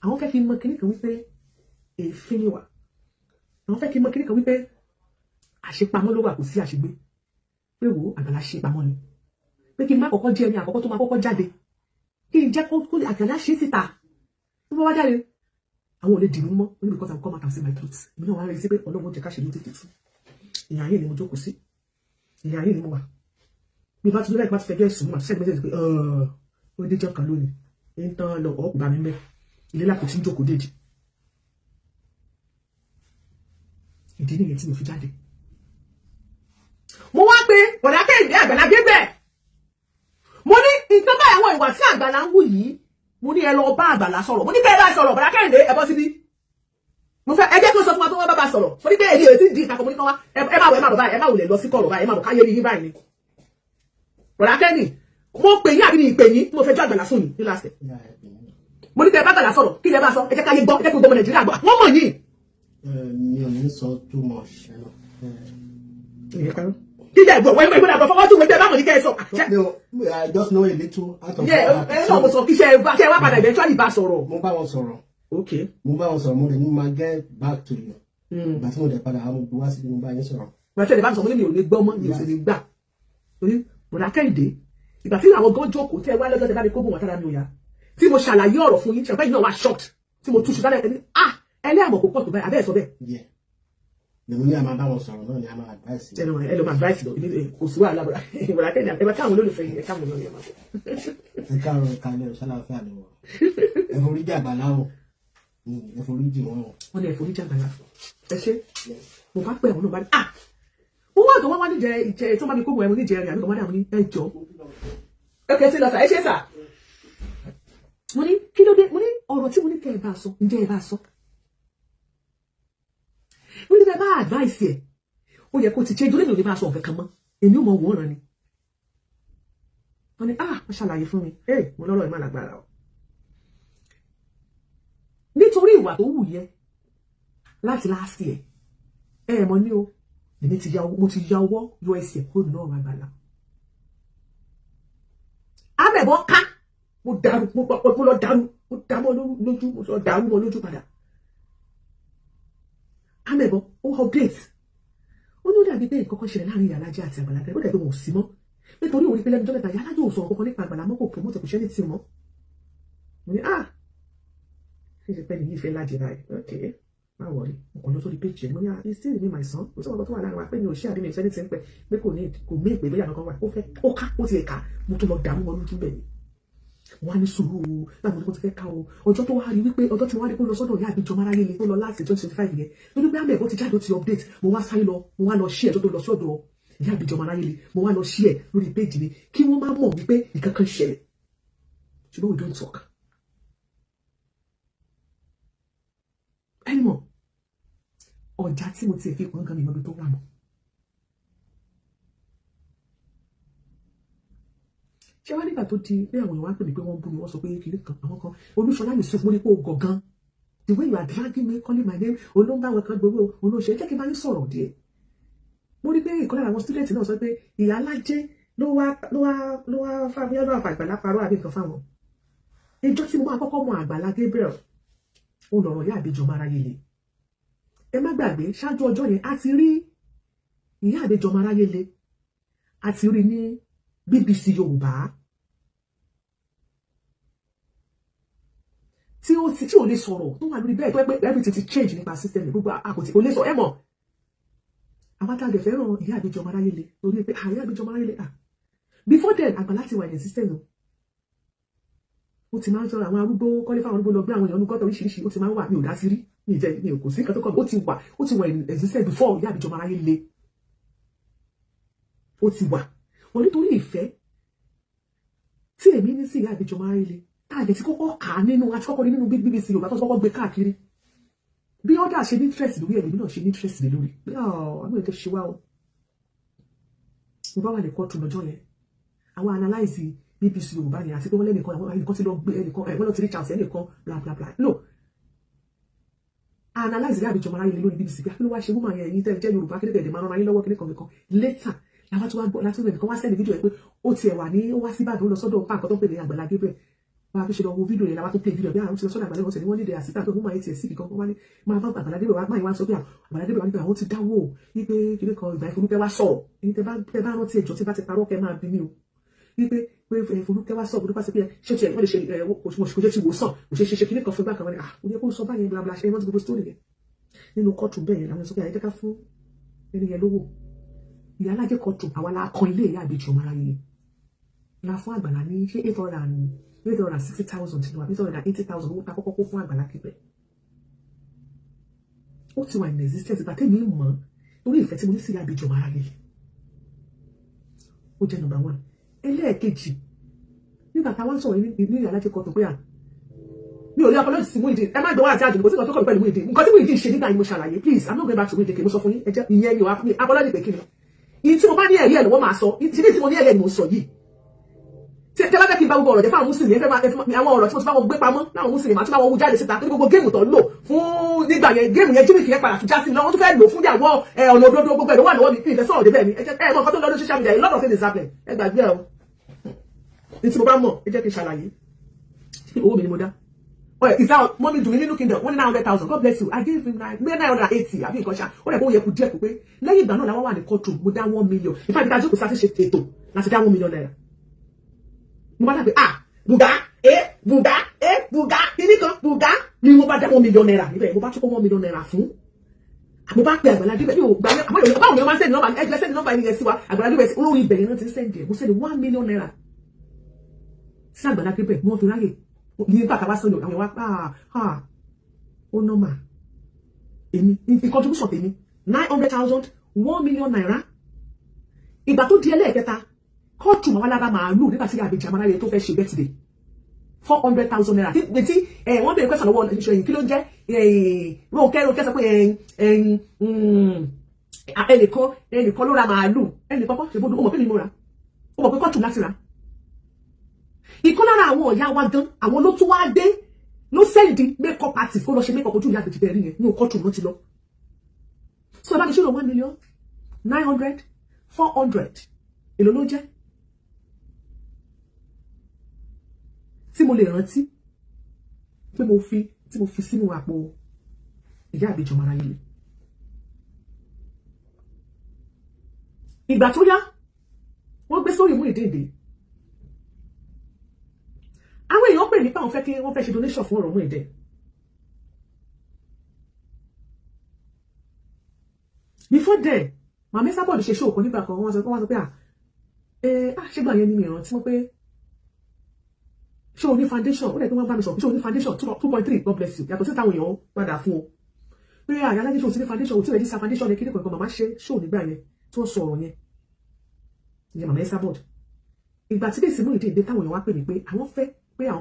Àwọn fẹ́ kí n mọ kíní kan wípé èéfín ni wà. Àwọn fẹ́ kí n mọ kíní kan wípé àṣepamọ́ ló wà, kò sí àṣegbé. Pé wo Àgbàlá ṣe pamọ́ ni, pé kí n má kọ́kọ́ jẹ́ ẹni àkọ́kọ́ tó máa kọ́kọ́ jáde, kí n jẹ́ kó Àgbàlá ṣe síta. Tó bá wá jáde, àwọn ò lè dì mí mọ́. Only because I will come out and say my truth. Èmi náà wá rí sí pé Ọlọ́run jẹ́ ká ṣe ní tètè fún ìyá yìí ni mo jókòó sí, ìyá yìí ni mo wà. Bí bá ti lórí ẹ̀ka ti fẹjọ́ ẹ̀sùn, mo máa send message pé ó déjọ́ kan lónìí ń tán lọ ọ̀ gbà mí mẹ́ ilé lápò tí ń jókòó déjì. Ìdí nìyẹn tí mo fi jáde. Mo wá pé bọ̀dá Kẹ́hìndé, Àgbàlá Gabriel. Mo ní nǹkan báyìí, àwọn ìwà tí Àgbàlá ń wù yìí, mo ní ẹ lọ bá Àgbàlá sọ̀rọ̀. Mo ní kẹ́ ẹ bá sọ̀rọ̀. Bọ̀dá Kẹ́hìndé, ẹ bọ́ síbí. Mo fẹ́ ẹ jẹ́ kí ó sọ fún wa pé wọ́n bá sọ̀rọ̀. Mo ní pé èyí èyí di ìtakò. Mo ní kán wá, ẹ má wọ, ẹ má bọ̀ báyìí, ẹ má wulẹ̀ lọ sí kọ̀rọ̀ báyìí, ẹ má bọ̀ káyé ní yín báyìí ni. Bọ̀dá Kẹ́hìndé, mo pè yín àbí ní ìpè yín? Mo fẹ́ jọ́ Àgbàlá fún yín ní last. Mo ní kẹ́ ẹ bá Àgbàlá sọ̀rọ̀. Kí lẹ bá sọ? Ẹ jẹ́ káyé gbọ́, ẹ jẹ́ kí gbogbo ọmọ Nàìjíríà gbọ́, wọ́n mọ̀ yín. Mi ò ní sọ too much. Kíjà ìgbọ̀ wọ́n ìgbọ̀ ìgbọ̀ fọwọ́jú wẹ́gbẹ́ báwọn ní kẹ́ ẹ sọ. Mi ò, I just know a little out of ẹ náà mo sọ kí ṣe wá padà eventually bá sọ̀rọ̀. Mo bá wọn sọ̀rọ̀. Okay. Mo bá wọn sọ̀rọ̀, mo lè ní máa get back to you. Ìgbà tí mo dẹ̀ padà, àwọn gbogbo wá sí mo bá yín sọ̀rọ̀. Ìgbà tí ẹ̀ bá mi sọ, mo ní mi ò lè gbọ́ mọ́, mi ò sì lè gbà, torí bọ̀dá Kẹ́hìndé, ìgbà tí àwọn gan jókòó tẹ́ wá lọ́jọ́ tẹ́ bá mi kó bò wọ́n tára mi ò yá, tí mo ṣàlàyé ọ̀rọ̀ fún yín, ṣàpẹ́ yìí náà wá shocked tí mo túṣu sálẹ̀ ẹni, ah, ẹlẹ́àmọ̀ kò pọ̀ tó báyìí, abẹ́ ẹ̀ sọ bẹ́ẹ̀. Yeah, lèmi ní a máa bá wọn sọ̀rọ̀ náà ni, a máa advice. Ẹnu ẹ lọ máa advice lọ, kò sí wàhálà. Bọ̀dá Kẹ́hìndé, ẹ bá káwọn olólùfẹ́ yìí, ẹ káwọn olólùfẹ́ yìí máa bọ̀. Ẹ káàárọ̀, ẹ káalẹ́ o, ṣàlàáfíà ni wọn. Ẹ foríjì àgbàlá o. Ẹ foríjì wọn o. Wọ́n ní ẹ foríjì àgbàlá, ẹ ṣe. Mo bá pẹ́ àwọn náà bá ní, ah, mo wá àgbà wọn wá níjẹ ìjẹ tó bá mi kó mọ ẹmu níjẹ rẹ àbí kọmọdé àwọn ní ẹ jọ ẹ kẹsí lọ sà, ẹ ṣe sà. Mo ní kí ló dé? Mo ní ọ̀rọ̀ tí mo ní kẹ́ ẹ bá sọ, ǹjẹ́ ẹ bá sọ? Mo ní bẹ́ẹ̀ bá advice ẹ̀, ó yẹ kó ti change orí mi, ò ní bá sọ nǹkan kan mọ́, èmi ò mọ wòran ni. Wọ́n ní, ah, wọ́n ṣàlàyé fún mi. Ẹ mo lọ́rọ̀ ẹ̀ má lágbára o, nítorí ìwà tó wù yẹ láti láàsì ẹ ẹ mọ ní o, èmi ti ya, mo ti ya ọwọ́ yọ ẹsẹ̀ kúrò nínú ọ̀rọ̀ àgbàlá. Amẹ̀bọ ká, mo dàrú, mo lọ dàrú, mo dà mọ́ lójú, mo lọ dàrú mọ́ lójú padà. Amẹ̀bọ ó update, ó ní ó dàbí pé nǹkan kan ṣẹlẹ̀ láàrin Ìyálájé àti Àgbàlá Gabriel. Ó dàbí wọn ò sí mọ́, nítorí òun ní pé lẹ́nu ọjọ́ mẹ́ta, Ìyálájé ò sọ̀rọ̀ kankan nípa Àgbàlá mọ́, kò promote, kò ṣẹ́ ní tì mọ́. Mo ní, ah, ṣe ṣe pẹ́ nìyí ìfẹ́ lájẹ báyìí? Ok, má worry. Mo kàn lọ sórí page ẹ̀, mo ní, ah, he still remain my son. Kò sí ọ̀pọ̀ tó wà láàrin wa pé mi ò ṣe àbí mi ò sẹ́ni tí ń pẹ́ pé kò ní kò mí ìpè bóyá kankan wà. Ó fẹ́ ó ká, ó ti ká, mo tún lọ dààmú wọn lójú bẹ́ẹ̀ ni. Wọ́n á ní sùúrù o, báwo ni wọ́n ti fẹ́ ká o? Ọjọ́ tó wá rí wípé ọjọ́ tí wọ́n á rí kó lọ sọ́dọ̀ ìyá àbíjọ máráyé le tó lọ láti 2025 yẹn, lórí pé àmì ẹ̀kọ́ ti jáde, ó ti update, mo wá sáré lọ, mo wá lọ ṣí ẹ̀ tó lọ sọ́dọ̀ ìyá àbíjọ máráyé le, mo wá lọ ṣí ẹ̀ lórí page mi kí wọ́n má mọ̀ wípé nǹkan kan ṣẹlẹ̀. Ṣùgbọ́n we don't talk anymore. Ọjà tí mo ti fi pọn gan mi mọ́bi tó wà mọ́. Ṣé wá nígbà tó di pé àwọn èèyàn wá pè mí pé wọ́n bú mi, wọ́n sọ pé kiri kan, àwọn kan, Olúṣọlá Yusuf, mo ní pé o gọ̀ gan, the way you are dragging me, calling my name, olóńgbà àwọn kan gbowó olóṣè, jẹ́ kí n bá yín sọ̀rọ̀ díẹ̀. Mo rí pé ìkan lára àwọn student náà sọ pé ìyá alájẹ ló wá fábíyá ló wà fàgbàlá parọ́ àbí nǹkan fáwọn. Ìjọ tí mo máa kọ́kọ́ mọ Àgbàlá Gabriel, ó lọ̀rọ̀ ìyá àbíjọ máráyé le. Ẹ má gbàgbé, ṣáájú ọjọ́ yẹn, a ti rí ìyá àbíjọ máráyé le, a ti rí ní BBC Yorùbá tí ó ti tí ò lè sọ̀rọ̀, tó wà lórí bẹ́ẹ̀, tó yẹ pé everything ti change nípa system gbogbo àkòtì kò lè sọ ẹ mọ̀. Àwọn tá a lè fẹ́ràn ìyá àbíjọ máráyé le torí pé ìyá àbíjọ máráyé le, ah, before then, Àgbàlá ti wà ní system o. Ó ti máa ń sọ̀rọ̀ àwọn arúgbó, kọ́lé fáwọn arúgbó, lọ gbé àwọn èèyàn ní gọ́tọ̀ oríṣiríṣi, ó ti máa ń wà. Mi ò dá sí rí, mi jẹ́ mi ò kò sí nǹkan tó kọ́ mi. Ó ti wà in existence before ìyá àbíjọ máráyé le, ó ti wà wọn. Nítorí ìfẹ́ tí èmi ní sí ìyá àbíjọ máráyé le, tá a lè ti kọ́kọ́ kà á nínú, àti kọ́kọ́ rí nínú BBC Yorùbá tó ti kọ́kọ́ gbé káàkiri, bí ọ́dà ṣe ní interest lórí ẹ̀mí náà ṣe ní interest lé lórí bí àwọn ètò ṣe wá o. Mo bá wà ní kóòtù lọ́jọ́ yẹn, àwọn analyze BBC Yorùbá yẹn àti pé wọ́n lẹ́nìkan, àwọn ẹnìkan ti lọ gbé ẹnìkan ẹ̀, wọ́n lọ ti reach out ẹnìkan, bla bla bla. No analyze ìyá àbíjọ máráyé lórí BBC bí akíló wá ṣe woman yẹn, ẹ̀yin tẹ́ jẹ́ Yorùbá kí lè máa rán ayé lọ́wọ́ kíní kan nìkan. Later làwọn tó wá gbọ́ láti ẹnìkan wá send fídíò yẹn pé ó tiẹ̀ wà ní, ó wá sí Ìbàdàn, ó lọ sọ́dọ̀ pa nǹkan tó ń pè ní Àgbàlá Gabriel. Bá a tó ṣe lọ wo fídíò yẹn, làwọn tó play fídíò bí àwọn ti lọ sọ́dọ̀ Àgbàlá, wọn sì ní wọ́n nílẹ̀ assistant tó woman yẹn tiẹ̀ sí kíkan. Wọ́n wá ní máa bá Àgbàlá Gabriel wá máa wá sọ pé Àgbàlá Gabriel wá nípa àwọn ti dáwọ́ wípé kíní kan. Ìgbà ìforúkẹ́ wá sọ̀rọ̀ ẹni tẹ́ bá rántí ẹjọ́ tí bá ti parọ́ kẹ́ máa bí mi o, wípé pé Folúkẹ́ wá sọ̀rọ̀ nípa sí pé ṣé tiẹ̀ wọ́n lè ṣe kò ṣe ti wò sàn, kò ṣe ṣe kíní kan fún gbà kan. Wọn ni, ah, ó yẹ kó sọ báyẹn, bla bla. Ṣe rántí gbogbo story yẹn nínú kóòtù bẹ́ẹ̀ yẹn? Làwọn sọ pé àyẹ̀jẹ̀ ká fún ẹni yẹn lówó. Ìyá alájẹ kóòtù, àwa la kan ilé ìyá àbíjọ mara yìí la fún Àgbàlá ní ṣé 860,000 ní 880,000, owó ta kọ́kọ́ kó fún Àgbàlá kípẹ́. Ó ti wà in existence ìgbà tẹ́mi mọ̀, torí ìfẹ́ tí mo ní sí ìyá àbíjọ mara yìí, ó jẹ́ number one. Ẹlẹ́ẹ̀kejì, nígbà táwọn sọ̀rọ̀ ní ìyá alájẹ kóòtù pé à mi ò lè apology sí Muyideen, ẹ má gbọ́ wá àti àjòjì, kò sí nǹkan tó kọ̀ mí pẹ̀lú Muyideen. Nǹkan tí Muyideen ṣe nígbà yìí mo ṣàlàyé. Please, I'm not going back to Muyideen. Kì í mo sọ fún yín, ẹ jẹ́ ìyẹn mi ò wá mi apology pé kí ni ìyí tí mo bá ní ẹ̀rí ẹ̀ lọ́wọ́ máa sọ ìdí tí mo ní ẹ̀rí ẹ̀ ni mo sọ yìí. Tí ẹ bá fẹ́ kí n bá gbogbo ọ̀rọ̀ jẹ́ fáwọn mùsùlùmí, ẹ fẹ́ máa àwọn ọ̀rọ̀ tí mo ti bá wọn gbé pamọ́ láwọn mùsùlùmí, màá tún bá wọn wú jáde síta, torí gbogbo game tó ń lò fún nígbà yẹn, game yẹn jíríkì yẹn padà tún já sí mi lọ́wọ́, wọ́n tún fẹ́ lò fún ìyàwó ọ̀nà òdodo, gbogbo ẹ̀ ló wà lọ́wọ́ mi. Kí ìfẹ́ sọ̀rọ̀ débẹ̀ ni ẹ jẹ́ ẹ mọ̀ nǹkan tó ń lọ lórí social media. A lot of things is happening, ẹ gbàgbé ẹ o. Ní tí mo bá mọ̀, ẹ jẹ́ kí n ṣàlàyé. Owó mi ni mo dá. Is that mommy dùn mí nínú kingdom? Wọ́n ní 900,000. God bless you. I gave him 980 àbí nǹkan ṣá. Ó rẹ̀ kó yẹ kú díẹ̀ kú pé lẹ́yìn ìgbà náà làwọn wà ní courtroom, mo dá 1 million. In fact, ìdájọ́ kò sá sí ṣe ètò láti dá ₦1 million. Mo bá dà pé, ah, bùgá ẹ, bùgá ẹ, bùgá kíní kan, bùgá ni. Mo bá dá ₦1 million níbẹ̀. Mo bá tún kó ₦1 million fún. Mo bá pe Àgbàlá Gabriel mi ò gbà. Àwọn èèyàn, báwo ni wọ́n máa ń send nọ́mbà? Ẹgbẹ́ send nọ́mbà ẹni yẹn sí wa. Àgbàlá Gabriel olórí ibẹ̀ yẹn náà ti ń send ẹ̀. Mo send ₦1 million sí Àgbàlá Gabriel. Mo fi ráyè ní bàtà wá sọ́yọ̀ àwọn ìwà. Ah, ó normal. Èmi ní contribution tèmi, 900,000, ₦1 million. Ìgbà tó di ẹlẹ́ẹ̀kẹta, kóòtù màwá lára màálù nígbà tí àbèjì amáráyé tó fẹ́ ṣe birthday, ₦400,000. Tí wọ́n bèèrè pẹ́sàn lọ́wọ́ ìṣòyìn, kí ló ń jẹ́ Rónkẹ́? Rónkẹ́ sọ pé ẹnìkan ló ra màálù, ẹnìkan kọ́ ṣe bó. Ó mọ̀ pé mi mo ra, ó mọ̀ pé kóòtù láti ra. Ìkan lára àwọn ọ̀yá wa gan, àwọn ló tún wá dé, ló send makeup artist kó lọ ṣe makeup ojú ìyá àbèjì bẹ́ẹ̀ rí yẹn. Ní kóòtù ló ti lọ. So ẹ bá mi ṣírò, 1 million, 900, 400, èló ló jẹ́ tí mo lè rántí pé mo fi tí mo fi sínú àpò ìyá àbèjì ọmọ aráyé le? Ìgbà tó yá, wọ́n gbé sórí Muyideen dé. Àwọn èèyàn pè nípa àwọn fẹ́ kí wọ́n fẹ́ ṣe donation fún ọ̀rọ̀ Muyideen. Before then, màmí sábọ̀dù ṣe ṣòkò nígbà kan. Wọ́n sọ pé, à ẹ à ṣégbà yẹn ni mi ìrántí wọn pé ṣé o ní foundation. Ó lè pé wọ́n bá mi sọ ṣé o ní foundation 2.3. God bless you. Yàtọ̀ sí táwọn èèyàn padà fún o pé àyà alájẹ, ṣé o ti ní foundation, o ti register foundation ní kíní kankan. Màmá ṣe ṣó nígbà yẹn tí wọ́n sọ ọ̀rọ̀ yẹn, ìyẹn màmá Esabod. Ìgbà tí bẹ́ẹ̀ sì Muyideen dé, táwọn èèyàn wá pè mí pé àwọn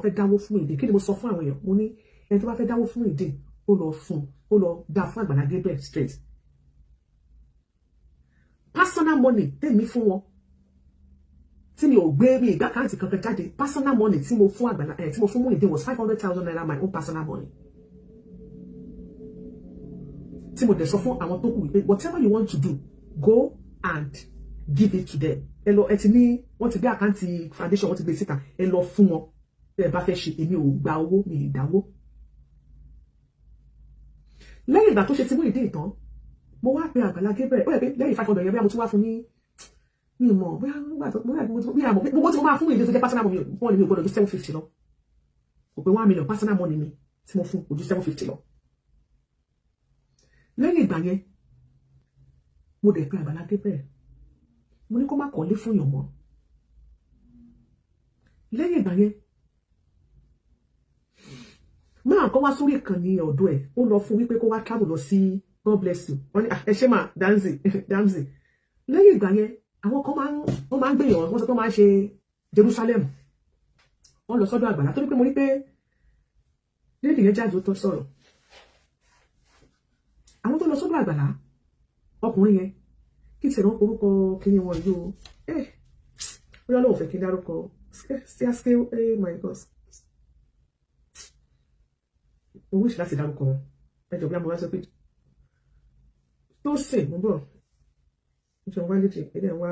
fẹ́ dáwó fún Muyideen, kí ni mo sọ fún àwọn èèyàn? Mo ní ẹni tó bá fẹ́ dáwó fún Muyideen, ó lọ fún, ó lọ dá fún Àgbàlá Gabriel straight. Personal money tèmi fún wọn, tí mi ò gbé mi ìgbà account kankan jáde, personal money tí mo fún Àgbàlá ẹ̀, tí mo fún Muyideen was ₦500,000, my own personal money, tí mo dẹ̀ sọ fún àwọn tó kù wípé whatever you want to do, go and give it to them. Ẹ lọ, ẹ ti ní wọ́n ti gbé account foundation, wọ́n ti gbé síta, ẹ lọ fún wọn tẹ́ ẹ bá fẹ́ ṣe. Èmi ò gba owó mi, ì dáwó. Lẹ́yìn ìgbà tó ṣe ti Muyideen tán, mo wá pe Àgbàlá Gabriel. Ó yẹ pé lẹ́yìn 500 yẹn, bí mo tún wá fún ní, mi mọ̀ bóyá bí àmọ̀ gbogbo tí mo máa fún Muyideen tó jẹ́ personal money mi, ò gbọ́dọ̀ ju 750 lọ. Kò pé 1 million. Personal money mi tí mo fún kò ju 750 lọ. Lẹ́yìn ìgbà yẹn, mo dẹ̀ pe Àgbàlá Gabriel. Mo ní kó má kọ́lé fún yàn mọ́. Lẹ́yìn ìgbà yẹn, máa kọ́ wá sórí ìkànnì ọ̀dọ̀ ẹ̀, ó lọ fún wípé kó wá travel lọ sí. God bless you. Wọ́n ní ẹ ṣé mà Danzi Danzi. Lẹ́yìn ìgbà yẹn, àwọn kan máa ń, wọ́n máa ń gbèyàn, wọ́n sọ pé wọ́n máa ń ṣe Jerusalem, wọ́n lọ sọ́dọ̀ Àgbàlá torí pé mo rí pé lédè yẹn jáde, ó tó sọ̀rọ̀. Àwọn tó lọ sọ́dọ̀ Àgbàlá, ọkùnrin yẹn, kí tiẹ̀ náà orúkọ kíní wọn yìí o, ẹ bóyá lóun fẹ́ kí n dárúkọ sí. Oh my God, mo wish láti dárúkọ wọn. Ẹ jọ bí a mo wá sọ pé tó sìn mo bọ̀ nítorí wá létí ẹ dẹ̀ wá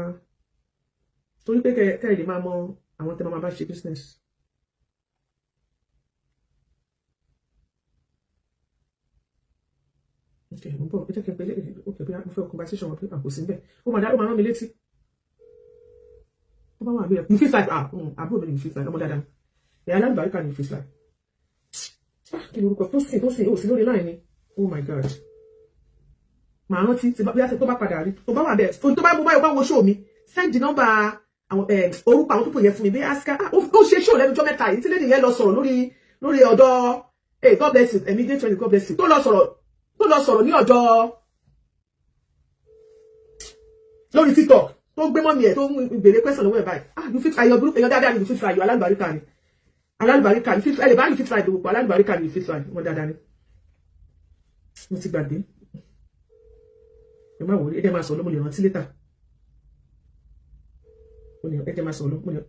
torí pé kẹ́ ẹ lè máa mọ àwọn tẹ́ máa bá ṣe business. Okay, mo bọ̀, ẹ jẹ́ kí n pè é. Okay, bí mo fẹ́ conversation wọn pé àpò sí níbẹ̀, ó máa dá, ó máa rán mi létí. Ó bá wà bí ẹ, you feel like, ah, àbúrò mi ni. You feel like ọmọ dáadáa, ẹ̀yà alábàárìkà ni. You feel like, ah, kí ni orúkọ tó sìn, tó sìn ó sí lórí line ni? Oh my God, màá rántí bí tó bá padà rí, tó bá wà bẹ́ẹ̀, tó bá mo bá wo show mi, send the number àwọn orúkọ àwọn pípọ̀ yẹn fún mi. Bí aska ó ṣe show lẹ́nu ọjọ́ mẹ́ta yìí tí lẹ́nu yẹn lọ sọ̀rọ̀ lórí ọ̀dọ̀. Hey, God bless you, ẹ̀mí dé 20. God bless you. Tó lọ sọ̀rọ̀ ní ọ̀dọ̀ lórí TikTok, tó gbé mọ́mí ẹ̀, tó ń béèrè question lọ́wọ́ ẹ̀ báyìí. Ah, you fit ayọ̀ burúkú, èèyàn dáadáa ni. You fit fly, alálùbáríkà ni, alálùbáríkà. You fit ẹ lè bá you fit fly gbogbo, alálùbáríkà ni. You fit fly wọn dáadáa ni. Mo ti gbàgbé, ẹ má wọlé, ẹ jẹ́ máa sọ lọ, mo lè rántí later. Ẹ jẹ́ máa sọ lọ, mo lè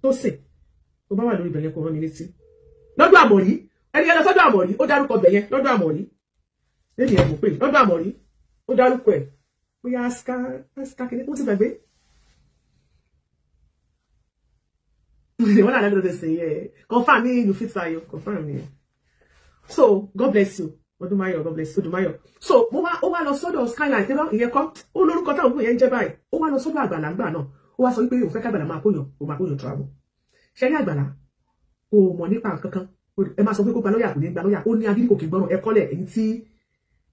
tó sè. Tó bá wà lórí ibẹ̀ yẹn, kò rán mi létí lọ́dọ̀ àmọ̀rí. Ẹni yẹn lọ sọ́dọ̀ àmọ̀rí, ó dárúkọ bẹ̀ yẹn lọ́dọ̀ àmọ̀rí lẹ́yìn ẹ̀ mọ̀ pé lọ́dọ̀ àmọ̀rí, ó dárúkọ ẹ̀, bóyá aska aska kìíní, mo ti gbàgbé. Wọ́n náà lọ́dọ̀ sè yẹ confirm ní you fit fly o, confirm ni. So God bless you, Odúmáyọ̀. God bless you, Odúmáyọ̀. So mo wá, ó wá lọ sọ́dọ̀ Skyline tẹ́lọ̀, ìyẹn kọ́ ó lórúkọ táwọn òbí yẹn ń jẹ́ báyìí. Ó wá lọ sọ́dọ̀ Àgbàlá ńgbà náà, ó wá sọ wípé òun fẹ́ kágbàlá máa kóyàn, òun máa kóyàn travel. Ṣẹ́rí Àgbàlá kò mọ̀ nípa nǹkan kan. Ẹ máa sọ pé kó gba lọ́yà, kò ní gba lọ́yà. Ó ní agídí, kò kì í gbọ́ràn. Ẹ kọ́lẹ̀,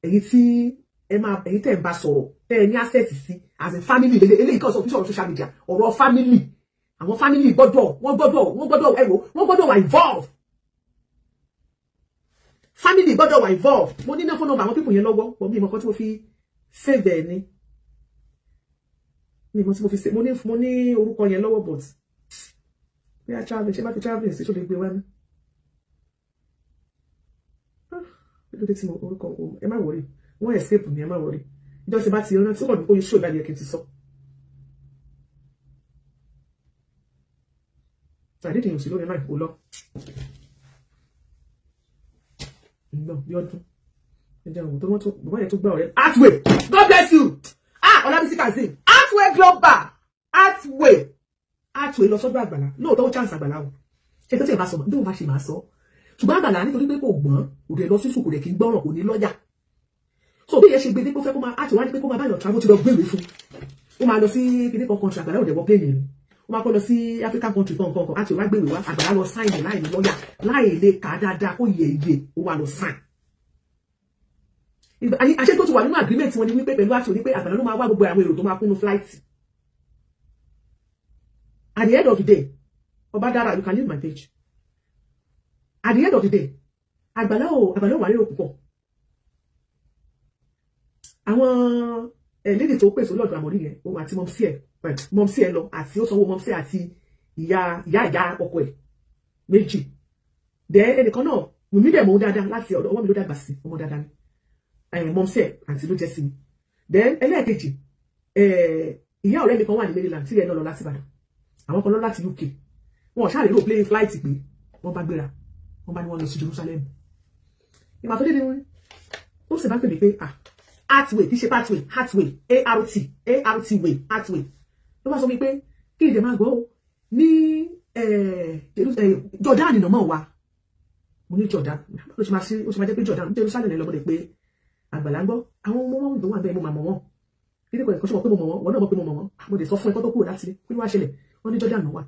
èyí tí ẹ máa, èyí tẹ̀ ń bá sọ̀rọ̀, tẹ́ ẹ ní access sí as in family lélẹ̀. Eléyìí kan sọ fún sọ̀rọ̀ social media, ọ̀rọ̀ family, àwọn family gbọ́dọ̀, wọ́n gbọ́dọ̀, ẹ wò, wọ́n gbọ́dọ̀ wà involved. Family gbọ́dọ̀ wà involved. Mo ní náà phone number àwọn people yẹn lọ́wọ́, pọ̀ mi ìmọ̀ kan tí mo fi save ẹ̀ ni, mi ìmọ̀ tí mo fi save. Mo ní orúkọ yẹn lọ́wọ́, but bí a travel, ṣé bá fi travel sí, ṣó lè gbé wá ní? Ah, kí ló dé tí mo orúkọ? Ẹ má worry, wọ́n escape ni. Ẹ má worry, ìjọ tí bá ti rántí ó kàn ní kó yí ṣó ìbàdí ẹ̀ kí n ti sọ. Àdéhùn òsì lórí náà kò lọ lọ bí ọdún ẹjẹ àwọn tó wọ́n tó bàbá yẹn tó gbà ọ̀rẹ́. Artway, God bless you. Ah, Ọlábísí Kazeem, Artway Global, Artway, Artway lọ sọ́dọ̀ Àgbàlá. Lóòótọ́ ó chance Àgbàlá o, ṣe tó tẹ̀ bá sọ bí òun bá ṣe máa sọ, ṣùgbọ́n Àgbàlá, nítorí pé kò gbọ́n, kò dẹ̀ lọ sísù, kò dẹ̀ kí ń gbọ́ràn, kò ní lọ́yà. So bí ìyẹn ṣe gbé dé pé ó fẹ́ kó máa àti wá ní pé kó máa báyọ̀ travel, ti lọ gbéwèé fún, ó máa lọ sí kíní kan country. Àgbàlá ò dẹ̀ wọ plane ni, ó máa kọ́ lọ sí African country kan kan kan. Àti wá gbéwèé wá, Àgbàlá lọ sign láì ní lọ́yà, láì lè kà á dáadáa kó yẹ iye, ó wá lọ sign. Àṣẹ tó ti wà nínú agreement wọn ni wípé pẹ̀lú àti òní pé Àgbàlá ló máa wá gbogbo àwọn èrò tó máa kúnnú flight. At the end of the day, Ọbádára, you can leave my page. At the end of the day, Àgbàlá ò wà lérò púpọ̀. Àwọn lady tó pèsè lọ́dọ̀ àmọ̀rí yẹn, òun àti mọ̀mísí ẹ̀ lọ, àti ó sanwó mọ̀mísí àti ìyá ìyá ìyá ọkọ ẹ̀ méjì. Dẹ̀ ẹnìkan náà, Wùmí dẹ̀ mọ̀ dáadáa láti ọ̀dọ̀ ọwọ́ mi ló dàgbà sí, ọmọ dáadáa ni, mọ̀mísí ẹ̀ àti ló jẹ́ sí mi. Then ẹlẹ́ẹ̀kejì, ìyá ọ̀rẹ́ mi kan wà ní Maryland tí ẹ̀ náà lọ láti Ìbàdàn, àwọn kan lọ láti UK. Wọn ò ṣáà lè rò plane flight pé wọ́n bá gbéra, wọ́n bá ní wọ́n lọ sí Jerusalem. Ìgbà tó dé ni wọ́n ó sì bá pè mí pé, ah, Artway, kì í ṣe pathway, Artway, art art way, Artway ló bá sọ mi pé kí ìdè máa gbọ́ ní Jordan nà mọ́ wa. Mo ní Jordan ló ṣe máa ṣe, ó ṣe máa jẹ́ pé Jordan, Jerusalem lọ́mọdé pé Àgbàlá ń gbọ́ àwọn ọmọ wọn tó wà bẹ́ẹ̀. Mo máa mọ̀ wọ́n kí ní kò ẹ̀kọ́ ṣe mọ̀ pé mo mọ̀ wọ́n, wọ́n náà mọ̀ pé mo mọ̀ wọ́n. Mo lè sọ fún ẹ̀kọ́ tó kúrò láti kí ló wá ṣẹlẹ̀. Wọ́n ní Jordan wà.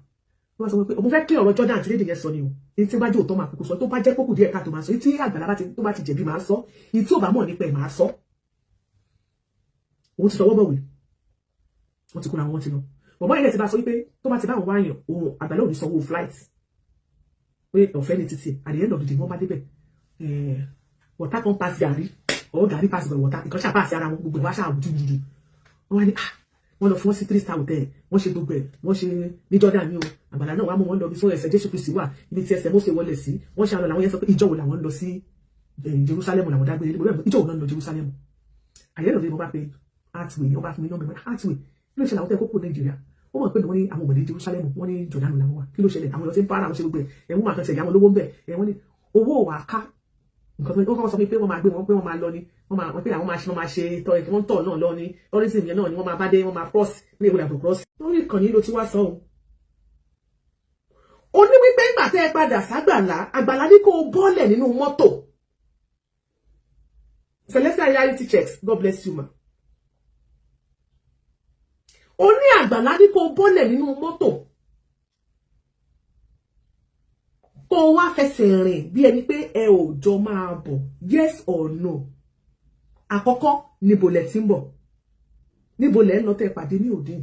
Wọ́n sọ pé mo fẹ́ clear ọ̀rọ̀ Jordan tí lédè yẹn sọ ni o. Ní tí bá jẹ́ òótọ́, máa kúkú sọ, tó bá jẹ́ kókù díẹ̀ káàtó máa sọ, tí Àgbàlá bá ti tó bá ti jẹ̀bi máa sọ, ní tí ò bá mọ̀ nípa ẹ̀ máa sọ. Òun ti tọwọ́ bọ̀wé, wọ́n ti kúra wọn ti lọ. Bọ̀bọ́ yẹn ti bá sọ wípé tó bá ti bá àwọn wáyàn, òun Àgbàlá ò ní sanwó flight, pé ọ̀fẹ́ ní títì. At the end of the day, wọ́n bá débẹ̀, water kan pass gàrí or gàrí pass by water, ìkan ṣáà pass ara wọn, gbogbo ẹ̀ wá ṣáà dúdú. Wọ́n wá ní, ah, wọ́n lọ fún wọn sí three star hotel, wọ́n ṣe gbogbo ẹ̀, wọ́n ṣe ní Jordan ní o. Àgbàlá náà wàá mú wọn lọ bí fún ẹsẹ̀ Jésù Kristi wà, ibi tí ẹsẹ̀ Mósè wọlé sí. Wọ́n ṣe àwọn làwọn yẹn sọ pé ìjọ wo làwọn ń lọ sí Jerusalem, làwọn dágbére ìjọ wo náà ń lọ Jerusalem. Àyẹ̀lò ní mo bá pe Artway, wọ́n bá fún mi nọ́mbà Artway. Kí ló ṣẹlẹ̀? Àwọn tẹ́ kókó Nàìjíríà, ó mọ̀ pé wọ́n ní àwọn ọmọdé Jerusalem, wọ́n ní Jordan làwọn wà. Kí ló ṣẹlẹ̀? Àwọn lọ sí ń para àwọn ṣe gbogbo ẹ̀, ẹ̀wọ̀n máa kan ṣe ìyá wọn lówó ń bẹ̀ ẹ̀. Wọ́n ní owó wà ká nǹkan tó wọ́n kọ́ sọ pé wọ́n máa gbé wọn, pé wọ́n máa lọ ni, wọ́n máa wọ́n pé àwọn máa ṣe, wọ́n máa ṣe tọ́ wọ́n tọ̀ náà lọ ni, tourism yẹn náà ni wọ́n máa bá dé, wọ́n máa cross ní ìwé àbò cross. Lórí ìkànnì ló ti wá sọ o. Ó ní wípé ńgbà tẹ́ ẹ padà ságbàlá, Àgbàlá ní kó o bọ́lẹ̀ nínú mọ́tò. Celestial Reality Checks, God bless you, ma. Ó ní Àgbàlá ní kó o bọ́lẹ̀ nínú mọ́tò, kó o wá fẹsẹ̀ rìn bí ẹni pé ẹ ò jọ máa bọ̀. Yes or no? Àkọ́kọ́, níbo lẹ ti ń bọ̀? Níbo lẹ ń lọ tẹ́ pàdé ní òde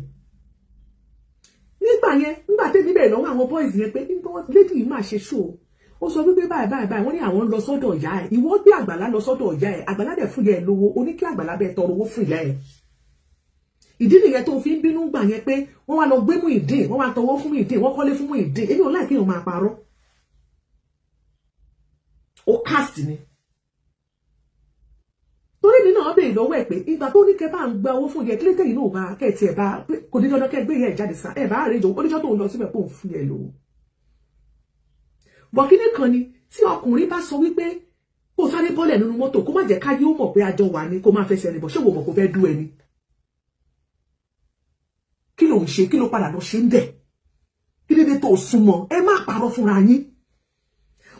nígbà yẹn? Nígbà tẹ́mi bẹ̀rẹ̀ lọ́wọ́ àwọn boys yẹn pé lady yìí máa ṣe show, ó sọ wípé báyìí báyìí báyìí, wọ́n ní àwọn ń lọ sọ́dọ̀ ìyá ẹ̀. Ìwọ gbé Àgbàlá lọ sọ́dọ̀ ìyá ẹ̀, Àgbàlá dẹ̀ fún ìyá ẹ̀ lówó. Ó ní kí Àgbàlá bẹ́ẹ̀ tọrọ owó fún ìyá ẹ̀. Ìdí nìyẹn tó fi ń bínú gbà yẹn pé wọ́n wá lọ gbé Muyideen, wọ́n wá tọwọ́ fún Muyideen, wọ́n kọ́lé fún Muyideen. Èmi ò láì kéèyàn máa parọ́, ó cast ni. Torí mi náà béèrè lọ́wọ́ ẹ̀ pé ìgbà tó ní kẹ́ bá ń gba owó fún yẹ, kílé tẹ̀yìn náà bá kẹ́ tiẹ̀ bá kò ní dandan kẹ́ gbé yẹ jáde sá ẹ̀ bá àrèjọ oníjọ́ tó ń lọ síbẹ̀ pé òun fún yẹ lówó. Bọ̀kíní kan ni tí ọkùnrin bá sọ wípé kó sáré bọ́lẹ̀ nínú mọ́tò, kó má jẹ́ káyé ó mọ̀ pé àjọ wà ní, kó má fẹsẹ̀ rìn bọ̀, ṣé wo mọ̀ kó fẹ́ dú ẹni? Kí ló ń ṣe? Kí ló padà lọ ṣe ń bẹ̀? Kí ló dé tó súnmọ́? Ẹ má parọ́ fúnra yín.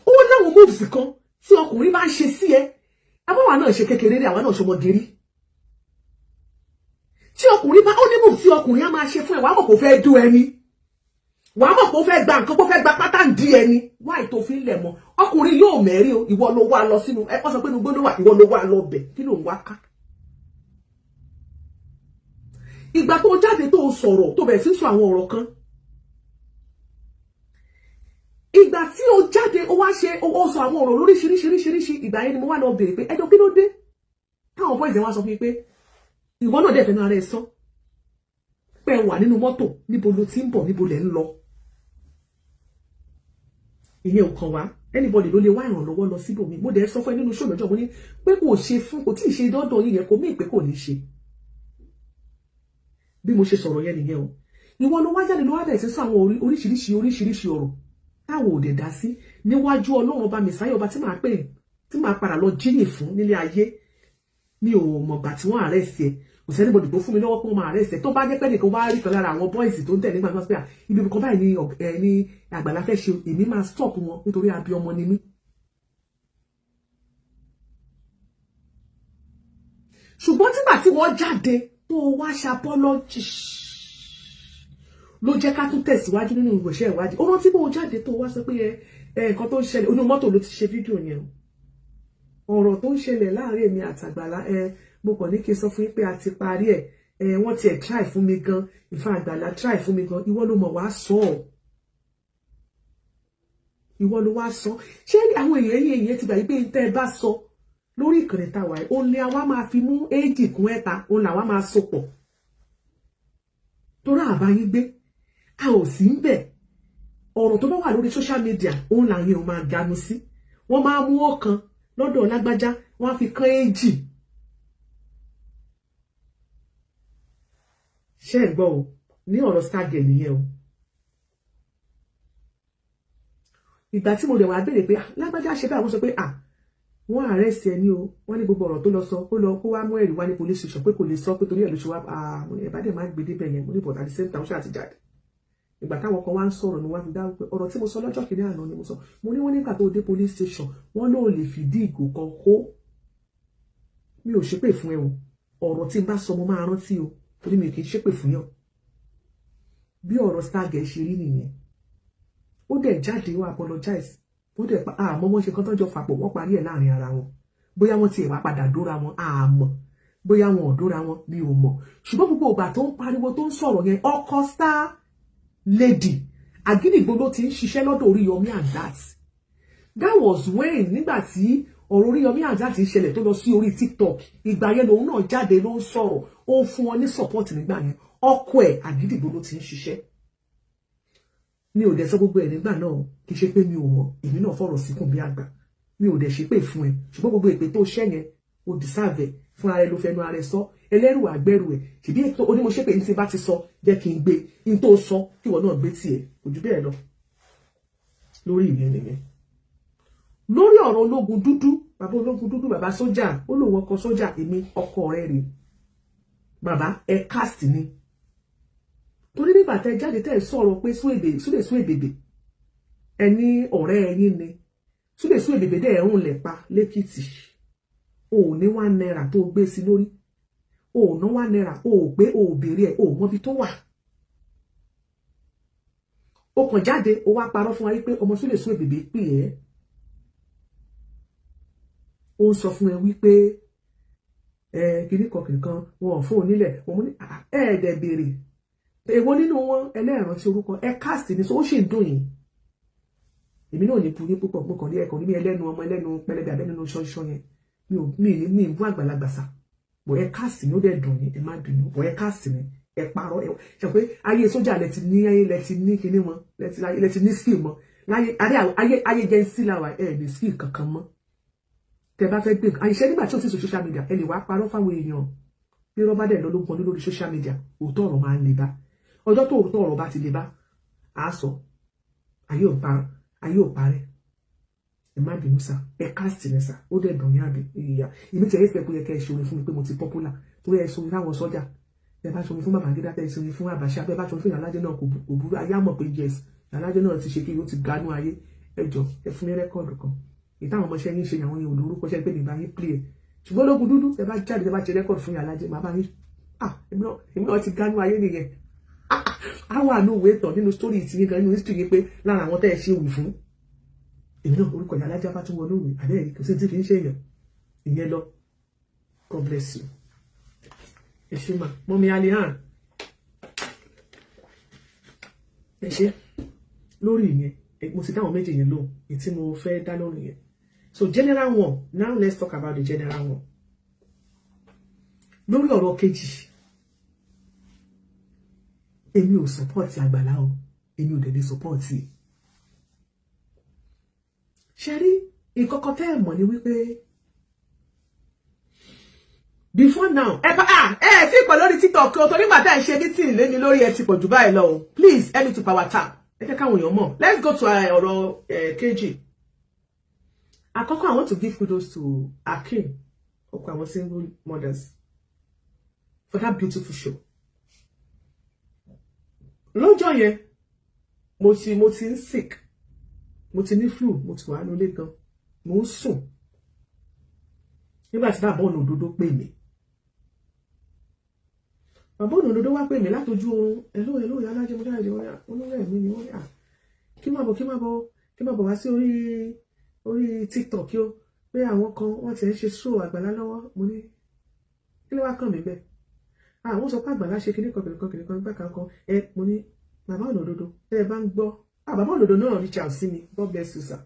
Ó láwọn moves kan tí Tí ọkùnrin bá ń ṣe sí ẹ, abáwa náà ṣe kékeré rí, àwa náà ṣọmọge rí. Tí ọkùnrin bá ó ní move tí ọkùnrin á máa ṣe fún ẹ, wàá mọ̀ kó fẹ́ dú ẹni, wàá mọ̀ kó fẹ́ gba nǹkan, kó fẹ́ gba pátá ń di ẹni. Wáì tó fi ń lẹ̀ mọ́ ọkùnrin yóò mẹ́rí o. Ìwọ ló wá lọ sínú ẹ, wọ́n sọ pé inú gbóná wà, ìwọ ló wá lọ bẹ̀. Kí ló ń wá ká? Ìgbà tó jáde tó sọ̀rọ̀, tó bẹ̀rẹ̀ sí sọ àwọn ọ̀rọ̀ kan, ìgbà tí ó jáde, ó wá ṣe, ó sọ àwọn ọ̀rọ̀ lóríṣiríṣiríṣiríṣi. Ìgbà yẹn ni mo wá lọ bèèrè pé ẹjọ́ kí ló dé táwọn boys wá sọ fún mi pé ìwọ náà dẹ̀ fẹ́nu ara ẹ sọ pé ẹ wà nínú mọ́tò. Níbo ló ti ń bọ̀? Níbo lẹ̀ ń lọ? Ìyẹn ò kàn wá. Anybody ló lè wá ìrànlọ́wọ́ lọ síbòmí. Mo dẹ̀ sọ fún ẹ nínú show lọ́jọ́, mo ní pé kò ṣe fún, kò tí ì ṣe dọ́dọ̀ yìí yẹn, kò mí pé kò ní ṣe. Bí mo ṣe sọ̀rọ̀ yẹn nìyẹn o. Ìwọ ló wá jáde, ló wá bẹ̀rẹ̀ sí sọ àwọn oríṣiríṣi oríṣiríṣi ọ̀rọ̀ táwọn ò dẹ̀ dá sí. Níwájú Ọlọ́run ọba mẹ̀sáyọ̀, ọba tí màá pè, tí màá padà lọ jíyìn fún nílé ayé, mi ò mọ̀gbà tí wọ́n arrest ẹ̀. Kò sí anybody tó fún mi lọ́wọ́ pé wọ́n máa arrest ẹ̀. Tó bá jẹ́ pé nìkan wá rí kan lára àwọn boys tó ń tẹ̀lé nígbà tó ń pè à ibi kan báyìí ní Àgbàlá fẹ́ ṣe, èmi máa stop wọn nítorí abí ọmọ ni mí. Ṣùgbọ́n tígbà tí wọ́n jáde tó wá ṣapọ́lọ́jì ló jẹ́ ká tún tẹ̀síwájú nínú ìwòṣẹ́ ìwádìí. Ó rántí bó jáde tó wá sọ pé ẹ nǹkan tó ń ṣẹlẹ̀, inú mọ́tò ló ti ṣe fídíò yẹn o. Ọ̀rọ̀ tó ń ṣẹlẹ̀ láàrin èmi àtàgbàlá ẹ, mo kàn ní kí n sọ fún yín pé a ti parí ẹ̀. Ẹ wọ́n tiẹ̀ try fún mi gan, ìfà Àgbàlá try fún mi gan. Ìwọ ló mọ̀ wá sọ ọ́, ìwọ ló wá sọ. Ṣé àwọn èèyàn yẹn èèyàn ti gbà yí pé tẹ́ ẹ bá sọ lórí ìkànnì táwa yìí, òun ni àwa máa fi mú éjì kún ẹ̀ta, òun làwa máa so pọ̀, torí àbá yín gbé, a ò sí ń bẹ̀. Ọ̀rọ̀ tó bá wà lórí social media, òun làwọn èèyàn máa ganu sí. Wọ́n máa mú ọ̀kan lọ́dọ̀ lágbájá, wọ́n á fi kán éjì. Ṣé ẹ̀ gbọ́ o? Ní ọ̀rọ̀ Stargurl nìyẹn o. Ìgbà tí mo dẹ̀ wá béèrè pé lágbájá ṣe báyìí, wọ́n sọ pé à wọ́n arrest ẹ ní o. Wọ́n ní gbogbo ọ̀rọ̀ tó lọ sọ, kó lọ kó wá mú ẹ̀rí wá ní police station, pé kò lè sọ, pé torí ẹ̀ ló ṣe wá. Ẹ̀ bá dẹ̀ máa gbé débẹ̀ yẹn. Mo ní but at the same time, ó ṣáà ti jáde. Ìgbà táwọn kan wá ń sọ̀rọ̀ ni wọ́n fi dáhùn pé ọ̀rọ̀ tí mo sọ lọ́jọ́ kìíní àná ni mo sọ. Mo ní wọ́n nígbà tó dé police station, wọ́n lóò lè fìdí ìgò kan kó. Mi ò ṣépè fún ẹ o. Ọ̀rọ̀ tí n bá sọ, mo máa rántí o, torí mi kì í ṣépè fún yàn. Bí ọ̀rọ̀ Stargurl ṣe rí nìyẹn. Ó dẹ̀ jáde, ó apologize, ó dẹ̀ pa àmọ́ wọ́n ṣe kán tán jọ fàpọ̀, wọ́n parí ẹ̀ láàrin ara wọn. Bóyá wọ́n tiẹ̀ wá padà dóra wọn, àmọ́ bóyá wọn ò dóra wọn, mi ò mọ̀. Ṣùgbọ́n gbogbo ìgbà tó ń pariwo, tó ń sọ̀rọ̀ yẹn, ọkọ Star Lady Àgídìgbò ló ti ń ṣiṣẹ́ lọ́dọ̀ Oríyọmí Hamzat. That was when, nígbà tí ọ̀rọ̀ Oríyọmí Hamzat ṣẹlẹ̀ tó lọ sí orí TikTok, ìgbà yẹn lòun náà jáde, ló ń sọ̀rọ̀, ó ń fún wọn ní support nígbà yẹn. Ọkọ ẹ̀ Àgídìgbò ló ti ń ṣiṣẹ́. Mi ò dẹ̀ sọ gbogbo ẹ̀ nígbà náà. Kì í ṣe pé mi ò mọ̀, èmi náà fọ̀rọ̀ síkùn bí àgbà. Mi ò dẹ̀ ṣe pé fún ẹ, ṣùgbọ́n gbogbo èpè tó ṣẹ́ yẹn, o deserve ẹ̀. Fúnra rẹ ló fẹnu ara ẹ sọ, ẹlẹ́rù àgbẹ̀rù ẹ̀. Ṣèbí ètò onímọ̀ṣẹ́ pé ní tí bá ti sọ, jẹ́ kí n gbé ní tó sọ, kí ìwọ náà gbé tiẹ̀. Kò jù bẹ́ẹ̀ lọ lórí ìyẹn nìyẹn. Lórí ọ̀rọ̀ ológun dúdú, bàbá ológun dúdú, bàbá sójà, ó lóun ọkọ sójà, èmi ọkọ rẹ̀ rèé. Bàbá ẹ cast ni, torí nígbà tẹ jáde, tẹ sọ̀rọ̀ pé súlè sún èbèbè, ẹni ọ̀rẹ́ ẹ̀yin ni súlè sún èbèbè dẹ̀ ẹ̀rùn lẹ̀ pa lẹ́kìtì. O ò ní ₦1 tó gbé sí lórí, o ò ná ₦1, o ò gbé, o ò béèrè ẹ̀, o ò mọbi tó wà. O kàn jáde, o wá parọ́ fún wa wípé ọmọ súlè sún èbèbè pè ẹ́, ó ń sọ fún ẹ wípé ẹ kìnnìkan kìnnìkan wọn ò fún onílẹ̀ wọn ní ẹ̀ẹ́dẹ̀ béèrè èwo nínú wọn ẹlẹ́ẹ̀rántí orúkọ ẹ. Cast ni, so ó sì ń dùn yín. Èmi náà ní bu yín púpọ̀. Mo kàn ní ẹ̀kọ́ ní ẹlẹ́nu ọmọ ẹlẹ́nu pẹlẹbẹ abẹ́nú ṣọ́ṣọ́ yẹn. Mi ò mi ní mi ń bú àgbàlagbà sà bọ̀. Ẹ cast ni, ó dẹ̀ dùn yín, ẹ má bínú bọ̀. Ẹ cast ni, ẹ parọ́. Ẹ ṣe pé ayé sójà lẹ ti ní, ayé lẹ ti ní kinní wọn, lẹ ti ní skill mọ́ láyé ayé ayé jẹ́ sí làwà. Ẹ ní skill kankan mọ́. Tẹ bá fẹ́ gbé àìṣe nígbà tí ó sì sọ social media, ẹ lè wá parọ́ fáwọn èèyàn bí rọ́bà dẹ̀ lọ ló ń pọn lórí social media. Òótọ́ ọ̀rọ̀ máa ń le bá ọjọ́ tó òótọ́ ọ̀rọ̀ bá ti le bá a sọ. Ayé ò parẹ́, ayé ò parẹ́. Ẹ má bínú sá, ẹ cast ní sá, ó dẹ̀ dùn ní àbí ìyá. Èmi tẹ̀lé ìfẹ́ kó yẹ kẹ́ ẹ ṣoore fún mi pé mo ti popular, torí ẹ ṣoore fáwọn sọ́jà, ẹ bá ṣoore fún Babangida, tẹ ṣoore fún Abacha, ẹ bá ṣoore fún Ìyálájẹ náà, kò burú. Ayé àmọ̀ pé yes, Ìyálájẹ náà ti ṣe kí ó ti ganú ayé. Ẹ jọ, ẹ fún mi record kan. Ìtàwọn ọmọọṣẹ́ yín ṣe àwọn yẹn ò lórúkọ ṣẹ́ pé mi bá yín play ẹ̀. Ṣùgbọ́n ológun dúdú, ẹ bá jáde, ẹ bá ṣe record fún Ìyálájé, màá bá yín. Ah, èmi náà ti gánú ayé nìyẹn. Á wà ní òwe ìtàn nínú story ti yín gan, nínú history yín, pé lára àwọn tẹ́ ẹ ṣe wù fún èmi náà, orúkọ Ìyálájé bá tún wọnú ìwé àbẹ́rẹ́ kò sí ti fi ń ṣe èèyàn ìyẹn lọ. God bless you. Ẹ ṣé mà, mọ́mí Alihan, ẹ ṣé lórí ìyẹn. Mo ti dáhùn méjì yẹn lóhùn, èyí tí mo fẹ́ dá lórí yẹn. So general one, now let's talk about the general one. Lórí ọ̀rọ̀ kejì, èmi ò support Àgbàlá o, èmi ò dẹ̀ lè support. Ṣe rí ìkọ̀kọ̀ tẹ́ ẹ̀ mọ̀ ni wípé before now, ẹ bá ẹ ti pọ̀ lórí TikTok o, torí nígbà tá ẹ ṣe meeting lé mi lórí, ẹ ti pọ̀ jù báyìí lọ o. Please help me to power tap, ẹ jẹ́ káwọn èèyàn mọ̀. Let's go to ọ̀rọ̀ kejì. Àkọ́kọ́, I want to give kudos to Akim, ọkọ àwọn single mothers, for that beautiful show lọ́jọ́ yẹn. Mo ti ń sick, mo ti ní flu, mo ti wà nílé gan, mo ń sùn nígbà tí bàbá ọ̀nà òdodo pè mí. Bàbá ọ̀nà òdodo wá pè mí látọjú oorun. "Hello, hello, ìyá alájẹ." Mo dára jẹ olórí ẹ̀mí ni wọ́n ní à kí má bọ̀, kí má bọ̀, kí má bọ̀ wá sí orí TikTok yó, pé àwọn kan wọ́n ti ń ṣe show Àgbàlá lọ́wọ́. Mo ní, "Kí ló wá kàn mí bẹ́ẹ̀?" Àwọn sọ pé Àgbàlá ṣe kíní kan, kìnìkan, kìnìkan gbà kan kan ẹ. Mo ní, "Bàbá ọ̀nà òdodo, tẹ́ ẹ bá ń gbọ́." Bàbá ọ̀nà òdodo náà reach out sí mi. God bless you, sir.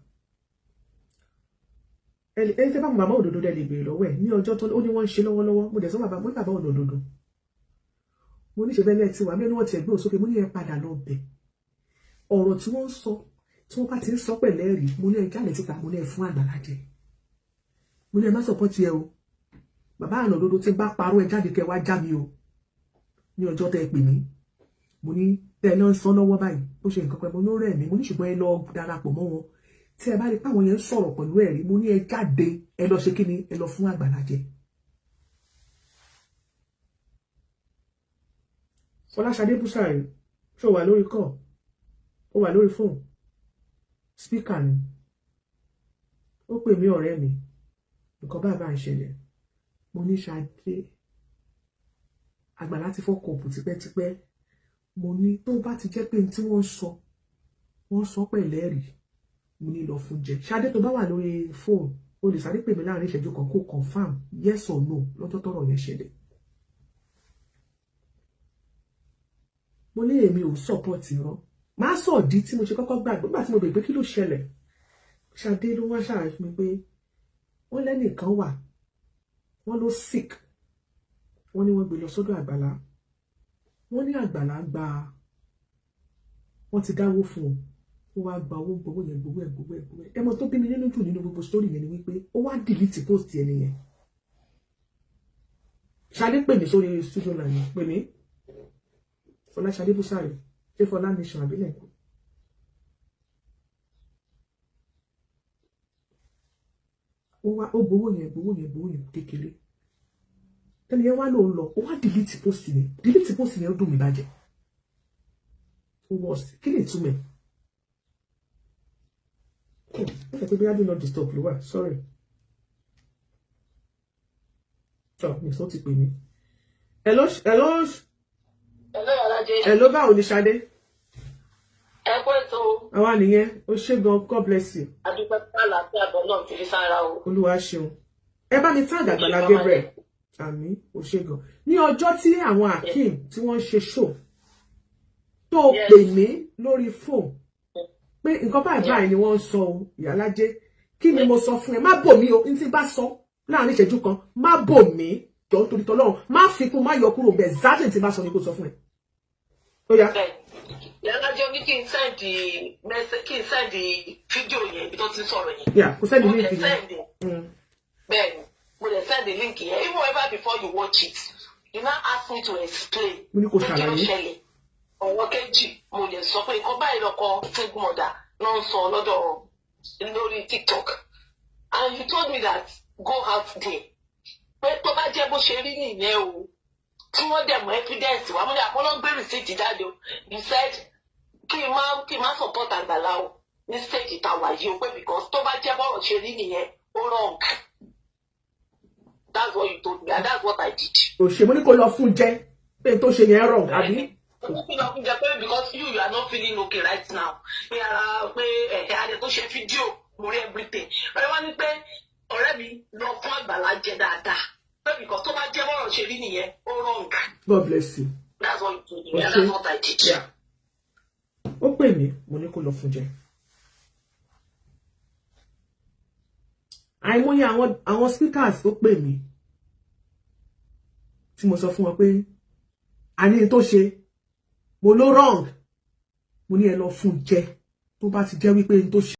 Ẹni tẹ́ bá mọ bàbá òdodo dẹ̀ lè béèrè lọ́wọ́ ẹ̀ ní ọjọ́ tó ó ní wọ́n ń ṣe lọ́wọ́lọ́wọ́. Mo dẹ̀ sọ bàbá, mo ní, "Bàbá ọ̀nà òdodo," mo ní, "ṣe bẹ́ẹ̀ lẹ́ẹ̀tì wà mí ní wọ́n ti ẹ̀gbẹ́ òsókè." Mo ní, "Ẹ padà lọ bẹ̀ ọ̀rọ̀ tí wọ́n ń sọ, tí wọ́n bá ti ń sọ pẹ̀lẹ́ rí." Mo ní, "Ẹ jáde síta." Mo ní, "Ẹ fún Àgbàlá jẹ." Mo ní, "Ẹ má support ẹ o." Bàbá ọ̀nà òdodo, tí ń bá parọ́, ẹ jáde kẹ wá já mi o. Ní ọjọ́ tẹ́ ẹ pè mí, mo ní tẹ́ ẹ lọ ń sọ lọ́wọ́ báyìí, ó ṣe nǹkan pẹ́. Mo ní ó rẹ̀ mí. Mo ní, ṣùgbọ́n ẹ lọ darapọ̀ mọ́ wọn. Tí ẹ bá rí páwọn yẹn ń sọ̀rọ̀ pẹ̀lú ẹ̀rí, mo ní, ẹ jáde, ẹ lọ ṣe kíni, ẹ lọ fún Àgbàlá jẹ. Fọláṣadé Búsàrí, ṣó wà lórí kọ́? Ó wà lórí fóònù, speaker ni. Ó pè mí, "Ọ̀rẹ́ mi, nǹkan bá ń ṣẹlẹ̀." Mo ní, "Ṣadé, Àgbàlá ti fọkọ̀ òpù tipẹ́tipẹ́." Mo ní, "Tó bá ti jẹ́ pé tí wọ́n sọ, wọ́n sọ pẹ̀lẹ́rìí," mo ní, "lọ fún jẹ." Ṣadé, tó bá wà lórí fóònù, o lè sáré pè mí láàrin ìṣẹ́jú kan kó confirm yes or no lọ́jọ́ tọ́rọ̀ yẹn ṣẹlẹ̀. Mo ní èmi ò support irọ́. Máa sọ ìdí tí mo ṣe kọ́kọ́ gbàgbọ́. Nígbà tí mo bèèrè pé kí ló ṣẹlẹ̀, Ṣadé ló wá ṣàlàyé fún mi pé wọ́n lẹ́nìkan wà, wọ́n ló sick, wọ́n ní wọ́n gbé lọ sọ́dọ̀ Àgbàlá, wọ́n ní Àgbàlá gba, wọ́n ti dáwó fún un, ó wá gba owó, gbowó yẹn, gbowó ẹ̀, gbowó ẹ̀, gbowó ẹ̀. Ẹ mọ̀ tó bí mi nínú jù nínú gbogbo story yẹn ni wípé ó wá delete post ẹni yẹn. Ṣadé pè mí sórí studio line, pè mí. Fọláṣadé Búsàrí, ṣé Fọlá nation àbílẹ̀ kù? Ó wá ó gbowó yẹn, gbowó yẹn, gbowó yẹn kékeré. Ẹni yẹn wá lóun lọ, ó wá delete post yẹn. Delete post yẹn, ó dùn mí bàjẹ́. Ó wọ́ sí kí lè túmẹ̀ ó fẹ́ pé bí do not disturb ló wà. Sorry, tọ́ mi sọ ti pè mí. Hello, hello. Hello, Alájẹ. Hello, báwo ni, Ṣadé? Ẹ kú ètò. Àwa nìyẹn. Ó ṣé gan, God bless you. Adúpẹ́ fún àlàáfíà bọ̀ náà ti fi sára o. Olúwa ṣeun. Ẹ bá mi tag Àgbàlá Gabriel. Àmín, ó ṣé gan. Ní ọjọ́ tí àwọn Akeem tí wọ́n ń ṣe show tó pè mí lórí fóònù pé nǹkan báyìí báyìí ni wọ́n ń sọ o, Ìyálájé, kí ni mo sọ fún ẹ? Má bò mí o. N tí bá sọ láàrin ìṣẹ́jú kan, má bò mí, jọ, nítorí tọlọ́run, má fi kún, má yọ kúrò bẹ́ẹ̀. Exactly tí bá sọ ni kò sọ fún ẹ. Ó yá. Ìyálájé ní kí n send kí n send fídíò yẹn, ibi tó ti ń sọ̀rọ̀ yẹn. Yeah, kò send link yẹn. Bẹ́ẹ̀ni, mo lè send link yẹn. Even ever before you watch it, you now ask me to explain. Mo ní kò Pé kí ló ṣàlàyé. ṣẹlẹ̀. Ọ̀wọ́ kejì, mo lè sọ pé nǹkan báyìí lọkọ single mother ló ń sọ lọ́dọ̀ lórí TikTok, and you told me that go out there, pé tó bá jẹ́ bó ṣe rí nìyẹn o, tí wọ́n dẹ̀ mọ́ evidence wá. Mo ní àpọ́nlọ́ gbé receipt jáde o. You said kí n má support Àgbàlá o. Ní stage tá a wà yìí o, pé because tó bá jẹ́ bọ́rọ̀ ṣe rí nìyẹn, ó wrong. That's what you told me and that's what I did. Òṣè, mo ní kó lọ fún jẹ pé n tó ṣe yẹn wrong, àbí? Mo ní lọ fún jẹ pé because you are not feeling okay right now, pé ara pé ẹ̀hẹ́ adé tó ṣe fídíò, mo rí everything. Ọ̀rẹ́ wa ní pé ọ̀rẹ́ mi lọ fún Àgbàlá jẹ dáadáa, pé because tó bá jẹ́ bọ́rọ̀ ṣe rí nìyẹn, ó wrong. God bless you. That's what you told me and Òṣè. that's what I did. Yeah. Ó pè mí, mo ní kó lọ fún jẹ. Àìmọye àwọn speakers tó pè mí tí mo sọ fún wọn pé àní tó ṣe mo ló wrong, mo ní ẹ lọ fún jẹ tó bá ti jẹ́ wípé n tó ṣe.